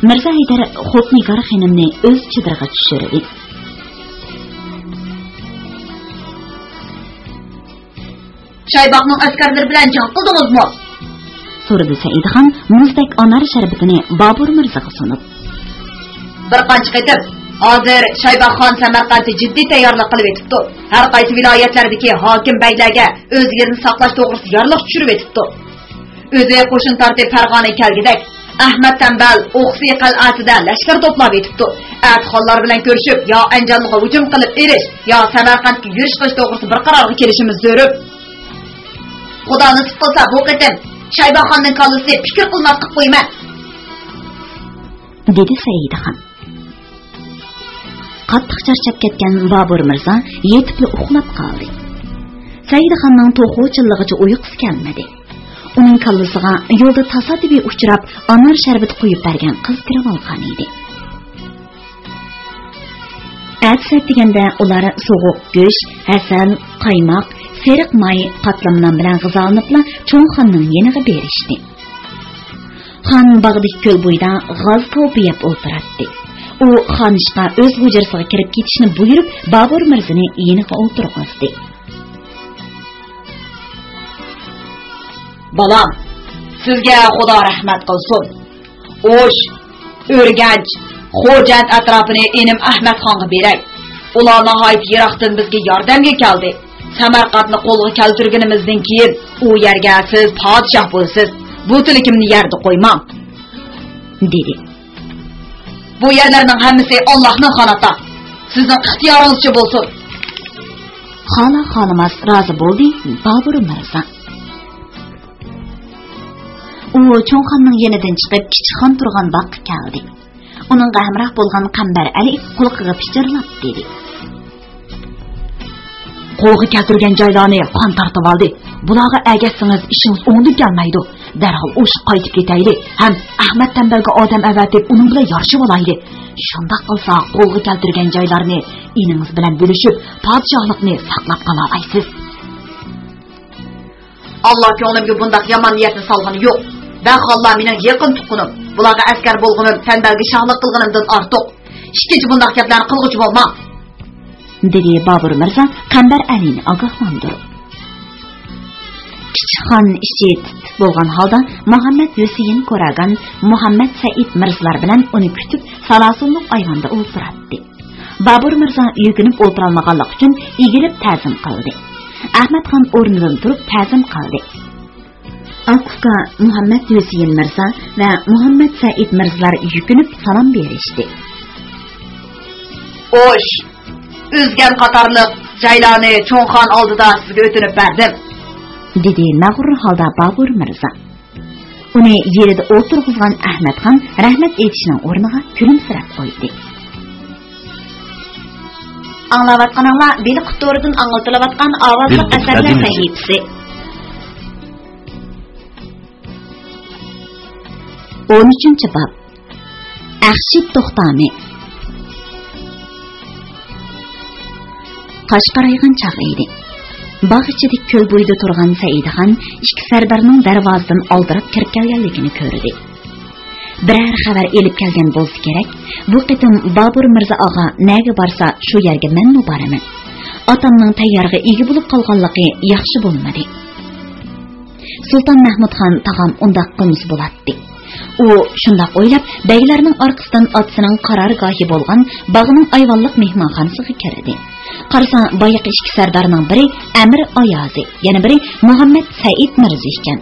مىرزا ھەيدەر خوپنىگار خېنىمنى ئۆز چېدىرىغا چۈشۈردى. شايباخنىڭ ئەسكەرلىرى بىلەن جەڭ قىلدىڭىزمۇ؟ سورىدى سەئىدخان مۇزدەك ئانار شەربىتىنى بابۇر مىرزىغا سۇنۇپ. بىر قانچە قېتىم. ھازىر شايباخ خان سەمەرقەنتتە جىددىي تەييارلىق قىلىۋېتىپتۇ. ھەر قايسى ۋىلايەتلەردىكى ھاكىم بەگلەرگە ئۆز يېرىنى ساقلاش توغرىسىدا يارلىق چۈشۈرۈۋېتىپتۇ. ئۆزى قوشۇن تارتىپ پەرغانىگە كەلگۈدەك، ئەھمەد تەمبەل ئوقسى قەلئەسىدە لەشكەر توپلاۋېتىپتۇ. ئەتە خانلار بىلەن كۆرۈشۈپ، يا ئەنجانغا ھۇجۇم قىلىپ ئېلىش، يا سەمەرقەنتكە يۈرۈش قىلىش توغرىسىدا بىر قارارغا كېلىشىمىز زۆرۈر. خۇدا نېسىپ قىلسا، بۇ قېتىم شايباخاننىڭ كاللىسىنى پىكىر قىلماسقا قويىمەن، دېدى سەئىدخان. قاتتىق چارچاپ كەتكەن بابۇر مىرزا يېتىپلا ئۇخلاپ قالدى. سەئىدخاننىڭ توخۇ چىللىغىچە ئۇيقۇسى كەلمىدى. ئۇنىڭ كاللىسىغا يولدا تاسادىپىي ئۇچراپ، ئانار شەربىتى قۇيۇپ بەرگەن قىز كىرىۋالغان ئىدى. ئەتىسى ئەتىگەندە ئۇلار سوغۇق گۆش، ھەسەل، قايماق، سېرىق ماي، قاتلام نان بىلەن غىزالىنىپلا چوڭ خاننىڭ يېنىغا بېرىشتى. خان باغدىكى كۆل بويىدا غاز كاۋىپى يەپ ئولتۇراتتى. ئۇ خانىشقا ئۆز ھۇجرىسىغا كىرىپ كېتىشنى بۇيرۇپ، بابۇر مىرزىنى يېنىغا ئولتۇرغۇزدى. بالام، سىزگە خۇدا رەھمەت قىلسۇن. ئوش، ئۆرگەنچ، خوجەنت ئەتراپىنى ئىنىم ئەھمەتخانغا بېرەي. ئۇلار ناھايىتى يىراقتىن بىزگە ياردەمگە كەلدى. سەمەرقەنتنى قولغا كەلتۈرگىنىمىزدىن كېيىن، ئۇ يەرگە سىز پادىشاھ بولىسىز. بۇ تىلىكىمنى يەردە قويماڭ، دېدى. بۇ يەرلەرنىڭ ھەممىسى ئاللاھنىڭ خانى ئاتا. سىزنىڭ ئىختىيارىڭىزچە بولسۇن. خالا-خالىماس رازى بولدى بابۇر مىرزا. ئۇ چوڭ خاننىڭ يېنىدىن چىقىپ، كىچىك خان تۇرغان باغقا كەلدى. ئۇنىڭغا ھەمراھ بولغان قەمبەر ئەلى قۇلىقىغا پىچىرلاپ دېدى. قولغا كەلتۈرگەن جايلارنى خان تارتىۋالدى. بۇلارغا ئەگەشسىڭىز، ئىشىڭىز ئوڭدىن كەلمەيدۇ. دەرھال ئۇرۇشقا قايتىپ كېتەيلى ھەم ئەھمەد تەمبەلگە ئادەم ئەۋەتىپ، ئۇنىڭ بىلەن يارىشىۋالايلى. شۇنداق قىلسا، قولغا كەلتۈرگەن جايلارنى ئىنىڭىز بىلەن بۆلۈشۈپ، پادىشاھلىقنى ساقلاپ قالالايسىز. ئاللا كۆڭلۈمگە بۇنداق يامان نىيەتنى سالغىنى يوق. بەخاللار مېنىڭ يېقىن تۇغقىنىم. بۇلارغا ئەسكەر بولغىنىم تەمبەلگە شاھلىق قىلغىنىمدىن ئارتۇق. ئىككىنچى بۇنداق گەپلەرنى قىلغۇچى بولما، دېدى بابۇر مىرزا قەمبەر ئەلىنى ئاگاھلاندۇرۇپ. كىچىك خان ئىچى تىت-تىت بولغان ھالدا مۇھەممەد ھۈسەيىن كوراگان، مۇھەممەد سەئىد مىرزىلار بىلەن ئۇنى كۈتۈپ، سالاسۇنلۇق ئايۋاندا ئولتۇراتتى. بابۇر مىرزا يۈكۈنۈپ ئولتۇرالمىغانلىقى ئۈچۈن ئېگىلىپ تەزىم قىلدى. ئەخمەت خان ئورنىدىن تۇرۇپ تەزىم قىلدى. ئاكا-ئۇكا مۇھەممەد ھۈسەيىن مىرزا ۋە مۇھەممەد سەئىد مىرزىلار يۈكۈنۈپ سالام بېرىشتى. ئوش، ئۈزگەن قاتارلىق جايلارنى چوڭ خان ئالدىدا سىزگە ئۆتۈنۈپ بەردىم، دېدى مەغرۇر ھالدا بابۇر مىرزا. ئۇنى يېرىدە ئولتۇرغۇزغان ئەخمەت خان رەھمەت ئېيتىشنىڭ ئورنىغا كۈلۈمسىرەپ قويدى. ئاڭلاۋاتقىنىڭلار بېلىق تورىدىن ئاڭلىتىلىۋاتقان ئاۋازلىق ئەسەرلەر سەھىپىسى. ئون ئۈچىنچى باب. ئەخشىت توختامى. قاش قارايغان چاغ ئىدى. باغ ئىچىدىكى كۆل بويىدا تۇرغان سەئىدخان ئىككى سەردارنىڭ دەرۋازىدىن ئالدىراپ كىرىپ كەلگەنلىكىنى كۆردى. بىرەر خەۋەر ئېلىپ كەلگەن بولسا كېرەك، بۇ قېتىم بابۇر مىرزا ئاغا نەگە بارسا، شۇ يەرگە مەنمۇ بارىمەن. ئاتامنىڭ تەييارغا ئىگە بولۇپ قالغانلىقى ياخشى بولمىدى. سۇلتان مەھمۇد خان تاغام ئۇنداق قىلمىسا بولاتتى. ئۇ شۇنداق ئويلاپ، بەگلەرنىڭ ئارقىسىدىن ئاتىسىنىڭ قارارگاھى بولغان باغنىڭ ئايۋانلىق مېھمانخانىسىغا كىردى. قارىسا، بايىقى ئىككى سەردارنىڭ بىرى ئەمىر ئايازى، يەنە بىرى مۇھەممەد سەئىد مىرزا ئىكەن.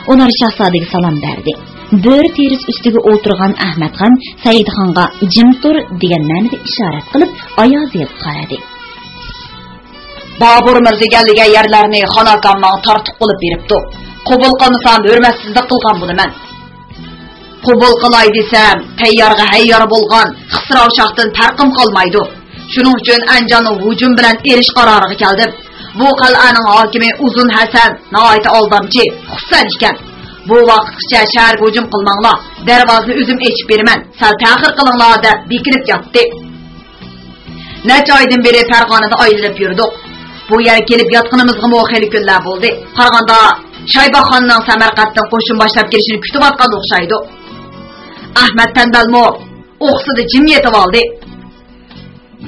ئۇلار شاھزادىگە سالام بەردى. بۆرە تېرىسى ئۈستىگە ئولتۇرغان ئەخمەتخان سەئىدخانغا «جىم تۇر» دېگەن مەنىدە ئىشارەت قىلىپ، ئايازىغا قارىدى. بابۇر مىرزا ئىگىلىگەن يەرلەرنى خان ئاكام ماڭا تارتۇق قىلىپ بېرىپتۇ. قوبۇل قىلمىسام، ھۆرمەتسىزلىك قىلغان بولىمەن. قوبۇل قىلاي دېسەم، تەييارغا ھەييار بولغان خىسراۋ شاھتىن پەرقىم قالمايدۇ. شۇنىڭ ئۈچۈن ئەنجاننى ھۇجۇم بىلەن ئېلىش قارارىغا كەلدىم. بۇ قەلئەنىڭ ھاكىمى ئۇزۇن ھەسەن ناھايىتى ئالدامچى، خۇسەن ئىكەن. بۇ ۋاقىتقىچە شەھەرگە ھۇجۇم قىلماڭلار، دەرۋازىنى ئۆزۈم ئېچىپ بېرىمەن، سەل تەخىر قىلىڭلار دەپ بېكىنىپ ياتتى. نەچچە ئايدىن بېرى پەرغانىدە ئايلىنىپ يۈردۇق. بۇ يەرگە كېلىپ ياتقىنىمىزغىمۇ خېلى كۈنلەر بولدى. قارىغاندا، شايبانىخاننىڭ سەمەرقەنتتىن قوشۇن باشلاپ كېلىشىنى كۈتۈۋاتقان ئوخشايدۇ. ئەھمەد تەنبەلمۇ ئوقسىدى، جىم يېتىۋالدى.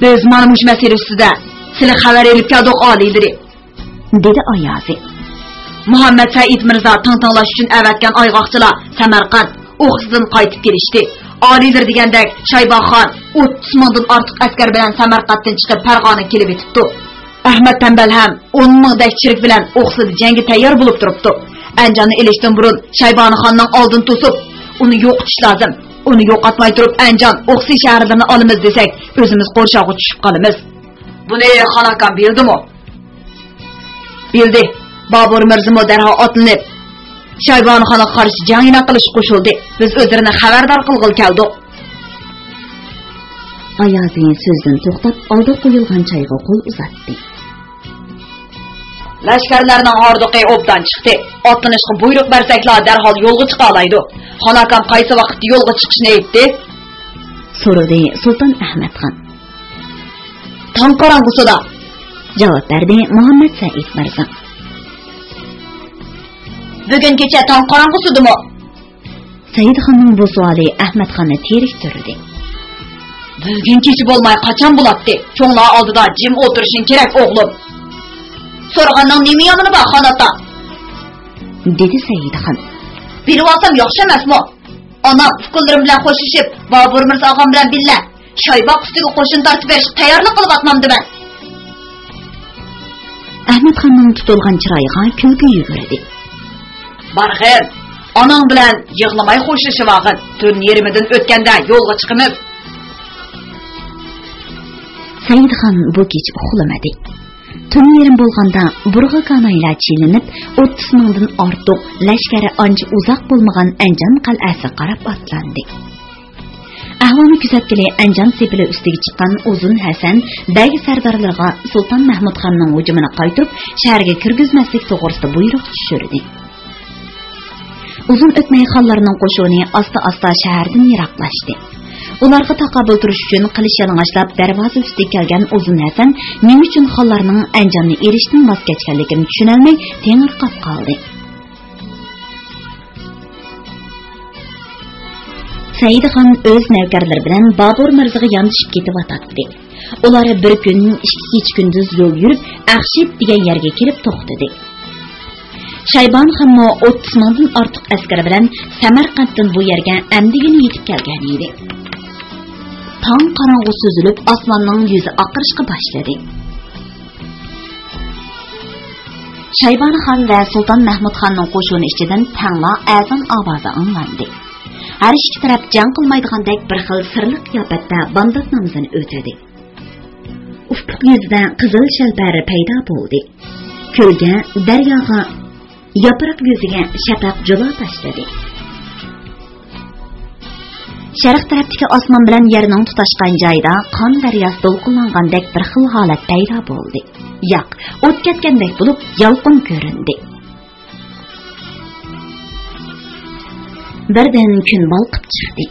بىز مانا مۇشۇ مەسىلە ئۈستىدە سىلى خەۋەر ئېلىپ كەلدۇق، ئالىيلىرى، دېدى ئايازى. مۇھەممەد سەئىد مىرزا تىڭ-تىڭلاش ئۈچۈن ئەۋەتكەن ئايغاقچىلار سەمەرقەنت، ئوخسىدىن قايتىپ كېلىشتى. ئالىيلىرى دېگەندەك، شايبانىخان ئوتتۇز مىڭدىن ئارتۇق ئەسكەر بىلەن سەمەرقەنتتىن چىقىپ، پەرغانىگە كېلىۋېتىپتۇ. ئەھمەد تەنبەل ھەم ئون مىڭدەك چېرىك بىلەن ئوخسىدە جەڭگە تەييار بولۇپ تۇرۇپتۇ. ئەنجاننى ئېلىشتىن بۇرۇن شايبانىخاننىڭ ئالدىنى توسۇپ، ئۇنى يوقىتىش لازىم. ئۇنى يوقاتماي تۇرۇپ، ئەنجان، ئوخسى شەھەرلىرىنى ئالىمىز دېسەك، ئۆزىمىز قورشاۋغا چۈشۈپ قالىمىز. بۇنى خان ئاكام بىلدىمۇ؟ بىلدى. بابۇر مىرزىمۇ دەرھال ئاتلىنىپ، شايبانىخانغا قارشى جەڭ ئېلان قىلىشقا قوشۇلدى. بىز ئۆزلىرىنى خەۋەردار قىلغىلى كەلدۇق. ئايازى سۆزدىن توختاپ، ئالدىغا قويۇلغان چايغا قول ئۇزاتتى. لەشكەرلەرنىڭ ھاردۇقى ئوبدان چىقتى. ئاتلىنىشقا بۇيرۇق بەرسەكلا، دەرھال يولغا چىقالايدۇ. خان ئاكام قايسى ۋاقىتتا يولغا چىقىشنى ئېيتتى؟ سورىدى سۇلتان ئەھمەتخان. تاڭ قاراڭغۇسىدا، جاۋاب بەردى مۇھەممەد سەئىد مىرزا. بۈگۈن كېچە تاڭ قاراڭغۇسىدىمۇ؟ سەئىدخاننىڭ بۇ سوئالى ئەھمەتخاننى تېرىكتۈردى. بۈگۈن كېچە بولماي قاچان بولاتتى؟ چوڭلار ئالدىدا جىم ئولتۇرۇشۇڭ كېرەك، ئوغلۇم. سورىغاننىڭ نېمە يامىنى بار، خان ئاتا؟ دېدى سەئىدخان. بىلىۋالسام ياخشى ئەمەسمۇ؟ ئانام ئۇكىلىرىم بىلەن خوشلىشىپ، بابۇر مىرزا ئاغام بىلەن بىللە شايباق ئۈستىگە قوشۇن تارتىپ بېرىشقا تەييارلىق قىلىۋاتمامدىمەن؟ ئەھمەتخاننىڭ تۇتۇلغان چىرايىغا كۈلكە يۈگۈردى. بارغىن، ئاناڭ بىلەن يىغلىماي خوشلىشىۋالغىن. تۈن يېرىمىدىن ئۆتكەندە يولغا چىقىمىز. سەئىدخان بۇ كېچە ئۇخلىمىدى. تۈن يېرىم بولغاندا بۇرغا كانايلار چېلىنىپ، ئوتتۇز مىڭدىن ئارتۇق لەشكەر ئانچە ئۇزاق بولمىغان ئەنجان قەلئەسىگە قاراپ ئاتلاندى. ئەھۋالنى كۆزەتكىلى ئەنجان سېپىلى ئۈستىگە چىققان ئۇزۇن ھەسەن بەگ سەردارلىرىغا سۇلتان مەھمۇدخاننىڭ ھۇجۇمىنى قايتۇرۇپ، شەھەرگە كىرگۈزمەسلىك توغرىسىدا بۇيرۇق چۈشۈردى. ئۇزۇن ئۆتمەي خانلارنىڭ قوشۇنى ئاستا-ئاستا شەھەردىن يىراقلاشتى. ئۇلارغا تاقابىل تۇرۇش ئۈچۈن قىلىچ يالىڭاچلاپ دەرۋازا ئۈستىگە كەلگەن ئۇزۇن ھەسەن نېمە ئۈچۈن خانلارنىڭ ئەنجاننى ئېلىشتىن ۋاز كەچكەنلىكىنى چۈشىنەلمەي تېڭىرقاپ قالدى. سەئىدخان ئۆز نەۋكەرلىرى بىلەن بابۇر مىرزىغا ياندىشىپ كېتىۋاتاتتى. ئۇلار بىر كۈن، ئىككى كېچە-كۈندۈز يول يۈرۈپ، ئەخشىت دېگەن يەرگە كېلىپ توختىدى. شايبانىخانمۇ ئوتتۇز مىڭدىن ئارتۇق ئەسكەر بىلەن سەمەرقەنتتىن بۇ يەرگە ئەمدىگىنە يېتىپ كەلگەن ئىدى. تاڭ قاراڭغۇ سۈزۈلۈپ، ئاسماننىڭ يۈزى ئاقىرىشقا باشلىدى. شايبانىخان ۋە سۇلتان مەھمۇدخاننىڭ قوشۇنى ئىچىدىن تەڭلا ئەزان ئاۋازى ئاڭلاندى. ھەر ئىككى تەرەپ جەڭ قىلمايدىغاندەك بىر خىل سىرلىق قىياپەتتە بامدات نامىزىنى ئۆتىدى. ئۇپۇق يۈزىدە قىزىل شەلپەر پەيدا بولدى. كۆلگە، دەرياغا، ياپراق يۈزىگە شەپەق جۇلا تاشلىدى. شەرق تەرەپتىكى ئاسمان بىلەن يەرنىڭ تۇتاشقان جايىدا قان دەرياسى دولقۇنلانغاندەك بىر خىل ھالەت پەيدا بولدى. ياق، ئوت كەتكەندەك بولۇپ، يالقۇن كۆرۈندى. بىردىن كۈن بالقىپ چىقتى.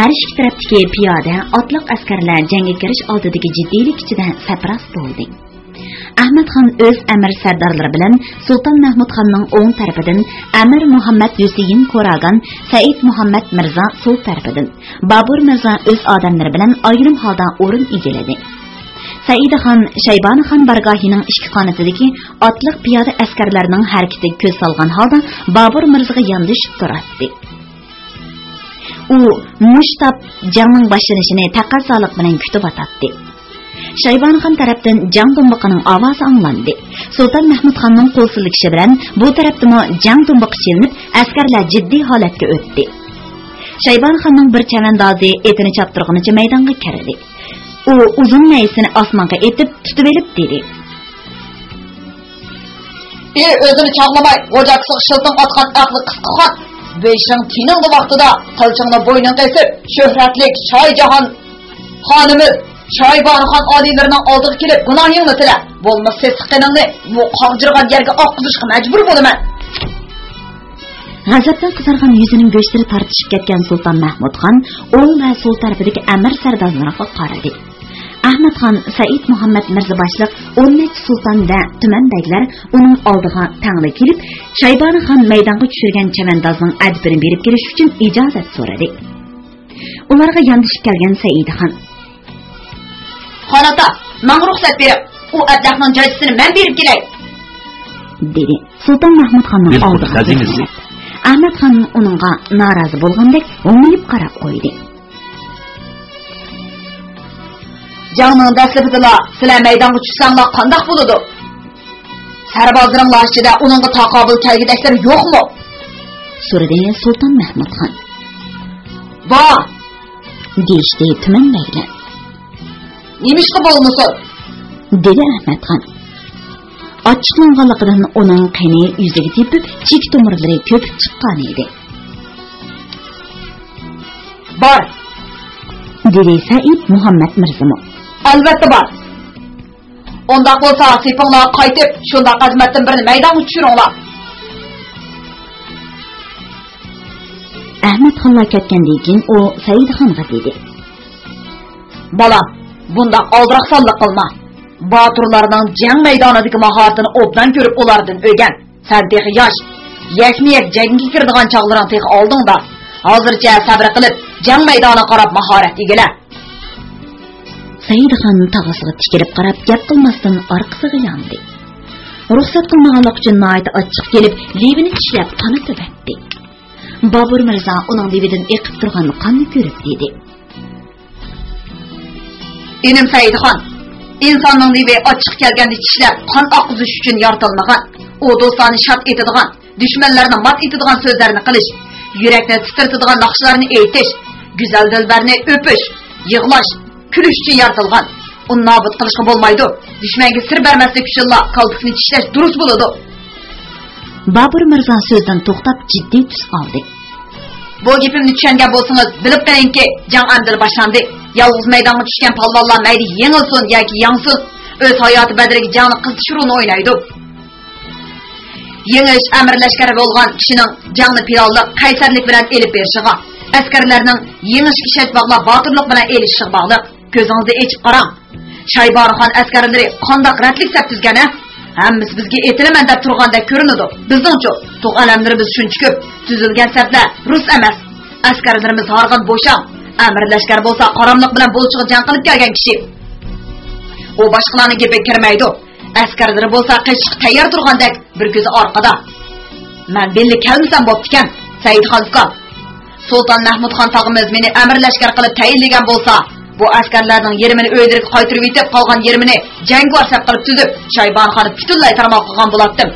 ھەر ئىككى تەرەپتىكى پىيادە، ئاتلىق ئەسكەرلەر جەڭگە كىرىش ئالدىدىكى جىددىيلىك ئىچىدە سەپراس بولدى. ئەھمەتخان ئۆز ئەمىر سەردارلىرى بىلەن سۇلتان مەھمۇدخاننىڭ ئوڭ تەرىپىدىن، ئەمىر مۇھەممەد ھۈسېيىن كوراگان، سەئىد مۇھەممەد مىرزا سول تەرىپىدىن، بابۇر مىرزا ئۆز ئادەملىرى بىلەن ئايرىم ھالدا ئورۇن ئىگىلىدى. سەئىدخان شەيبانىخان بارگاھىنىڭ ئىككى قانىتىدىكى ئاتلىق پىيادە ئەسكەرلەرنىڭ ھەرىكىتىگە كۆز سالغان ھالدا بابۇر مىرزىغا ياندىشىپ تۇراتتى. ئۇ مۇشۇ تاپ جەڭنىڭ باشلىنىشىنى تەقەززالىق بىلەن كۈتۈۋاتاتتى. شايبانىخان تەرەپتىن جەڭ دومبىقىنىڭ ئاۋازى ئاڭلاندى. سۇلتان مەھمۇدخاننىڭ قول سىلكىشى بىلەن بۇ تەرەپتىمۇ جەڭ دومبىقى چېلىنىپ، ئەسكەرلەر جىددىي ھالەتكە ئۆتتى. شايبانىخاننىڭ بىر چەۋەندازى ئېتىنى چاپتۇرغىنىچە مەيدانغا كىردى. ئۇ ئۇزۇن نەيزىسىنى ئاسمانغا ئېتىپ، تۇتۇۋېلىپ دېدى: ئى، ئۆزىنى چاغلىماي، غوجا ئاكىسىغا شىلتىڭ ئاتقان ئەقلى قىسقا خان! بېشىڭ تېنىڭدا ۋاقتىدا قىلچىڭنى بوينۇڭغا ئېسىپ، شۆھرەتلىك شاھجاھان خانىمىز شايبانىخان ئالىيلىرىنىڭ ئالدىغا كېلىپ، گۇناھىڭنى تىلە، بولمىسا سېسىق قېنىڭنى بۇ قاغجىرىغان يەرگە ئاققۇزۇشقا مەجبۇر بولىمەن. غەزەپتىن قىزارغان يۈزىنىڭ گۆشلىرى تارتىشىپ كەتكەن سۇلتان مەھمۇد خان ئوڭ ۋە سول تەرىپىدىكى ئەمىر سەردارلىرىغا قارىدى. ئەھمەد خان، سەئىد مۇھەممەد مىرزا باشلىق ئون نەچچە سۇلتان ۋە تۈمەن بەگلەر ئۇنىڭ ئالدىغا تەڭلا كېلىپ، شايبانى خان مەيدانغا چۈشۈرگەن چەۋەندازنىڭ ئەدىپىنى بېرىپ كېلىش ئۈچۈن ئىجازەت سورىدى. ئۇلارغا ياندىشىپ كەلگەن سەئىدى خان: «خان ئاتا، ماڭا رۇخسەت بېرىڭ، ئۇ ئەبلەخنىڭ جاجىسىنى مەن بېرىپ كېلەي!» دېدى. سۇلتان مەھمۇد خاننىڭ ئالدىغا كەلدى. ئەھمەد خان ئۇنىڭغا نارازى بولغاندەك ھوڭايىپ قاراپ قويدى. «جەڭنىڭ دەسلىپىدىلا سىلەر مەيدانغا چۈشسەڭلار قانداق بولىدۇ؟ سەربازلىرىڭلار ئىچىدە ئۇنىڭغا تاقابىل كەلگۈدەكلەر يوقمۇ؟» سورىدى سۇلتان مەھمۇد خان. «بار!» دېيىشتى تۈمەن بەگلەر. «نېمىشقا بولمىسۇن؟» دېدى ئەھمەد خان. ئاچچىقلانغانلىقىدىن ئۇنىڭ قېنى يۈزىگە تېپىپ، چېكە تومۇرلىرى كۆپۈپ چىققانىدى. «بار!» دېدى سەئىد مۇھەممەد مىرزىمۇ. «ئەلۋەتتە بار! ئۇنداق بولسا سېپىڭلارغا قايتىپ، شۇنداق ئەزىمەتتىن بىرنى مەيدانغا چۈشۈرۈڭلار.» ئەھمەد خانلار كەتكەندىن كېيىن ئۇ سەئىدخانغا دېدى: «بالام، بۇنداق ئالدىراقسانلىق قىلما. باتۇرلارنىڭ جەڭ مەيدانىدىكى ماھارىتىنى ئوبدان كۆرۈپ ئۇلاردىن ئۆگەن. سەن تېخى ياش، يەكمۇ-يەك جەڭگە كىرىدىغان چاغلىرىڭ تېخى ئالدىڭدا. ھازىرچە سەبرى قىلىپ، جەڭ مەيدانىغا قاراپ ماھارەت ئىگىلە.» سەئىدخان تاغىسىغا تىكىلىپ قاراپ، گەپ قىلماستىن ئارقىسىغا ياندى. رۇخسەت قىلمىغانلىقى ئۈچۈن ناھايىتى ئاچچىقى كېلىپ، لېۋىنى چىشلەپ قان ئېتىۋەتتى. بابۇر مىرزا ئۇنىڭ لېۋىدىن ئېقىپ تۇرغان قاننى كۆرۈپ دېدى: «ئىنىم سەئىدخان، ئىنساننىڭ لېۋى ئاچچىقى كەلگەندە چىشلەپ، قان ئاققۇزۇش ئۈچۈن يارىتىلمىغان. ئۇ دوستلارنى شاد ئېتىدىغان، دۈشمەنلەرنى مات ئېتىدىغان سۆزلەرنى قىلىش، يۈرەكنى تىترىتىدىغان ناخشىلارنى ئېيتىش، گۈزەل دىلبەرنى ئۆپۈش، يىغلاش، كۈلۈش ئۈچۈن يارىتىلغان. ئۇنى نابۇت قىلىشقا بولمايدۇ. دۈشمەنگە سىر بەرمەسلىك ئۈچۈنلا كالپۇكنى چىشلەش دۇرۇس بولىدۇ.» بابۇر مىرزا سۆزدىن توختاپ، جىددىي تۈس ئالدى. «بۇ گېپىمنى چۈشەنگەن بولسىڭىز، بىلىپ قېلىڭكى، جەڭ ئەمدىلا باشلاندى. يالغۇز مەيدانغا چۈشكەن پالۋانلار مەيلى يېڭىلسۇن ياكى ياڭسۇن، ئۆز ھاياتى بەدىلىگە جەڭنى قىزىتىش رولىنى ئوينايدۇ. يېڭىش ئەمىر لەشكەر بولغان كىشىنىڭ جەڭنى پىلانلىق، قەيسەرلىك بىلەن ئېلىپ بېرىشىغا، ئەسكەرلەرنىڭ يېڭىشكە ئىشەنچ باغلاپ، باتۇرلۇق بىلەن ئېلىشىشىغا باغلىق. كۆزىڭىزنى ئېچىپ قاراڭ. شايبانىخان ئەسكەرلىرى قانداق رەتلىك سەپ تۈزگەن، ھە؟ ھەممىسى بىزگە ئېتىلىمەن دەپ تۇرغاندەك كۆرۈنىدۇ. بىزنىڭچۇ؟ تۇغ ئەلەملىرىمىز شۇنچە كۆپ، تۈزۈلگەن سەپلەر رۇس ئەمەس. ئەسكەرلىرىمىز ھارغىن بوشاڭ. ئەمىر لەشكەر بولسا قاراملىق بىلەن بۇلچىغا جەڭ قىلىپ كەلگەن كىشى. ئۇ باشقىلارنىڭ گېپىگە كىرمەيدۇ. ئەسكەرلىرى بولسا قېچىشقا تەييار تۇرغاندەك، بىر كۆزى ئارقىدا. مەن بىللە كەلمىسەم بوپتىكەن، سەئىدخان ئۇكام. سۇلتان مەھمۇد خان تاغىمىز مېنى ئەمىر لەشكەر قىلىپ تەيىنلىگەن بولسا، بۇ ئەسكەرلەرنىڭ يېرىمىنى ئۆيلىرىگە قايتۇرۇۋېتىپ، قالغان يېرىمىنى جەڭگىۋار سەپ قىلىپ تۈزۈپ، شايبانى خاننى پۈتۈنلەي تارمار قىلغان بولاتتىم.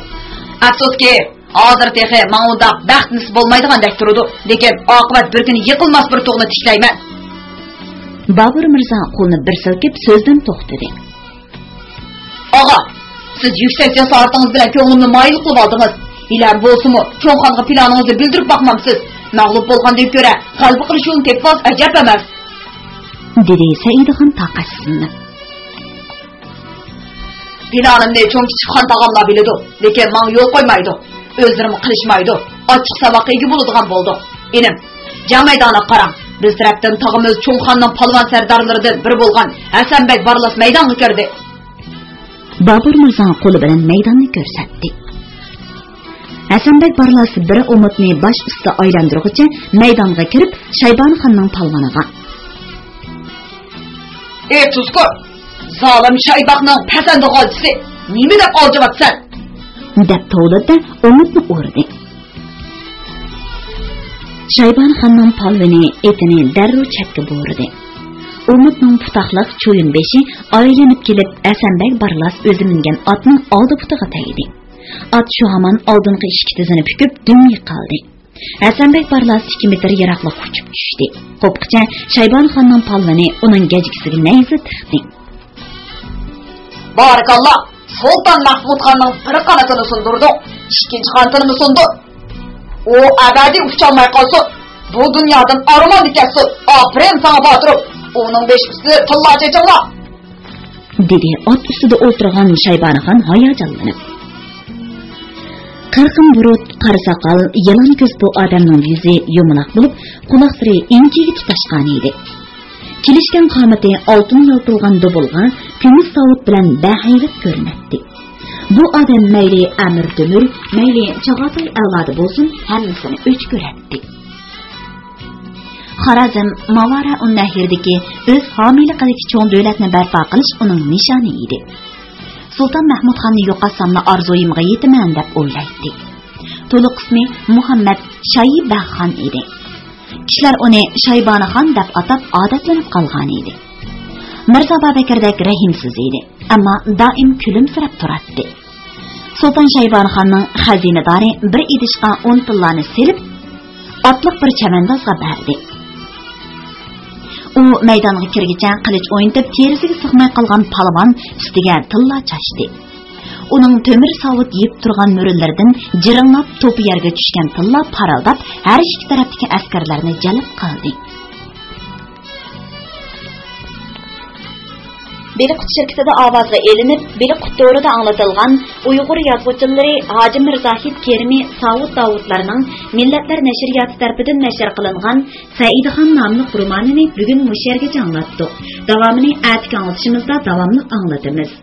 ئەپسۇسكى، ھازىر تېخى ماڭا ئۇنداق بەخت نېسىپ بولمايدىغاندەك تۇرىدۇ. لېكىن ئاقىۋەت بىر كۈنى يىقىلماس بىر تۇغنى تىكلەيمەن. بابۇر مىرزا قولىنى بىر سىلكىپ، سۆزدىن توختىدى. ئاغا، سىز يۈكسەك جاسارىتىڭىز بىلەن كۆڭلۈمنى مايىل قىلىۋالدىڭىز. ھېلىھەم بولسىمۇ، چوڭ خانغا پىلانىڭىزنى بىلدۈرۈپ باقمامسىز؟ مەغلۇپ بولغاندىن كۆرە، غەلىبە قىلىش يولىنى تېپىۋالسا ئەجەب ئەمەس. دېدى سەئىدخان تاقەتسىزلىنىپ. پىلانىمنى چوڭ-كىچىك خان تاغاملار بىلىدۇ، لېكىن ماڭا يول قويمايدۇ. ئۆزلىرىمۇ قىلىشمايدۇ. ئاچچىق ساۋاققا ئىگە بولىدىغان بولدۇق. ئىنىم، جەڭ مەيدانىغا قاراڭ. بىز تەرەپتىن تاغىمىز چوڭ خاننىڭ پالۋان سەردارلىرىدىن بىرى بولغان ھەسەنبەگ بارلاس مەيدانغا كىردى. بابۇر مىرزا قولى بىلەن مەيداننى كۆرسەتتى. ھەسەنبەگ بارلاس بىر ئومۇتنى باش ئۈستىدە ئايلاندۇرغۇچە مەيدانغا كىرىپ، شايبانى خاننىڭ پالۋانىغا. ئى تۇزكور! زالىم شايباقنىڭ پەسەندە غالچىسى! نېمە دەپ ئالجىۋاتىسەن؟ دەپ توۋلىدى-دە، ئومۇتنى ئۇردى. شايبانى خاننىڭ پالۋىنى ئېتىنى دەررۇ چەتكە بۇرىدى. ئومۇتنىڭ پۇتاقلىق چويۇن بېشى ئايلىنىپ كېلىپ، ھەسەنبەگ بارلاس ئۆزى مىنگەن ئاتنىڭ ئالدى پۇتىغا تەگدى. ئات شۇ ھامان ئالدىنقى ئىككى تىزىنى پۈكۈپ، دۈم يىقىلدى. ھەسەنبەك بارلاس ئىككى مېتىر يىراقلىققا ئۇچۇپ چۈشتى. قوپقۇچە شايبانى خاننىڭ پالۋىنى ئۇنىڭ گەجگىسىگە نەيزە تىقتى. بارىكاللا، سۇلتان مەھمۇد خاننىڭ بىر قانىتىنى سۇندۇردۇڭ، ئىككىنچى قانىتىنىمۇ سۇندۇر. ئۇ ئەبەدىي ئۇچالماي قالسۇن. بۇ دۇنيادىن ئارمانى كەتسۇن. ئاپىرىن ساڭا باتۇرۇم. ئۇنىڭ بېشى ئۈستىدە تىللا چېچىڭلار. دېدى ئات ئۈستىدە ئولتۇرغان شايبانىخان ھاياجانلىنىپ. قىرقىن بۇرۇت، قارا ساقال، يىلان كۆز بۇ ئادەمنىڭ يۈزى يۇمىلاق بولۇپ، قۇلاقلىرى ئىنچىكە تۇتاشقان ئىدى. كېلىشكەن قامىتى ئالتۇن يالتىلغان دۇبۇلغا كۈمۈش ساۋۇت بىلەن بەھەيۋەت كۆرۈنەتتى. بۇ ئادەم مەيلى ئەمىر تۆمۈر، مەيلى چاغاتاي ئەۋلادى بولسۇن، ھەممىسىنى ئۆچ كۆرەتتى. خارازم ماۋارا ئۇن نەھرىدىكى ئۆز ھامىيلىقىدىكى چوڭ دۆلەتنى بەرپا قىلىش ئۇنىڭ نىشانى ئىدى. سۇلتان مەھمۇد خاننى يوقاتساملا ئارزۇيۇمغا يېتىمەن دەپ ئويلايتتى. تولۇق ئىسمى مۇھەممەد شايى بەغ خان ئىدى. كىشىلەر ئۇنى شايبانى خان دەپ ئاتاپ ئادەتلىنىپ قالغان ئىدى. مىرزا بابەكرىدەك رەھىمسىز ئىدى، ئەمما دائىم كۈلۈمسىرەپ تۇراتتى. سۇلتان شايبانى خاننىڭ خەزىنىدارى بىر ئىدىشقا ئون تىللانى سېلىپ، ئاتلىق بىر چەۋەندازغا بەردى. ئۇ مەيدانغا كىرگىچە قىلىچ ئوينىتىپ، تېرىسىگە سىغماي قالغان پالۋان ئۈستىگە تىللا چاچتى. ئۇنىڭ تۆمۈر ساۋۇت يېيىپ تۇرغان مۈرىلىرىدىن جىرىڭلاپ توپا يەرگە چۈشكەن تىللا پارىلداپ، ھەر ئىككى تەرەپتىكى ئەسكەرلەرنى جەلپ قىلدى. بېلىققۇت شىركىتىدە ئاۋازغا ئېلىنىپ، بېلىققۇت تورىدا ئاڭلىتىلغان ئۇيغۇر يازغۇچىلىرى ھاجى مىرزاھىت كېرىمى، ساۋۇت داۋۇتلارنىڭ مىللەتلەر نەشرىياتى تەرىپىدىن نەشر قىلىنغان سەئىدخان ناملىق رومانىنى بۈگۈن مۇشۇ يەرگىچە ئاڭلاتتۇق. داۋامىنى ئەتىكى ئاڭلىتىشىمىزدا داۋاملىق ئاڭلىتىمىز.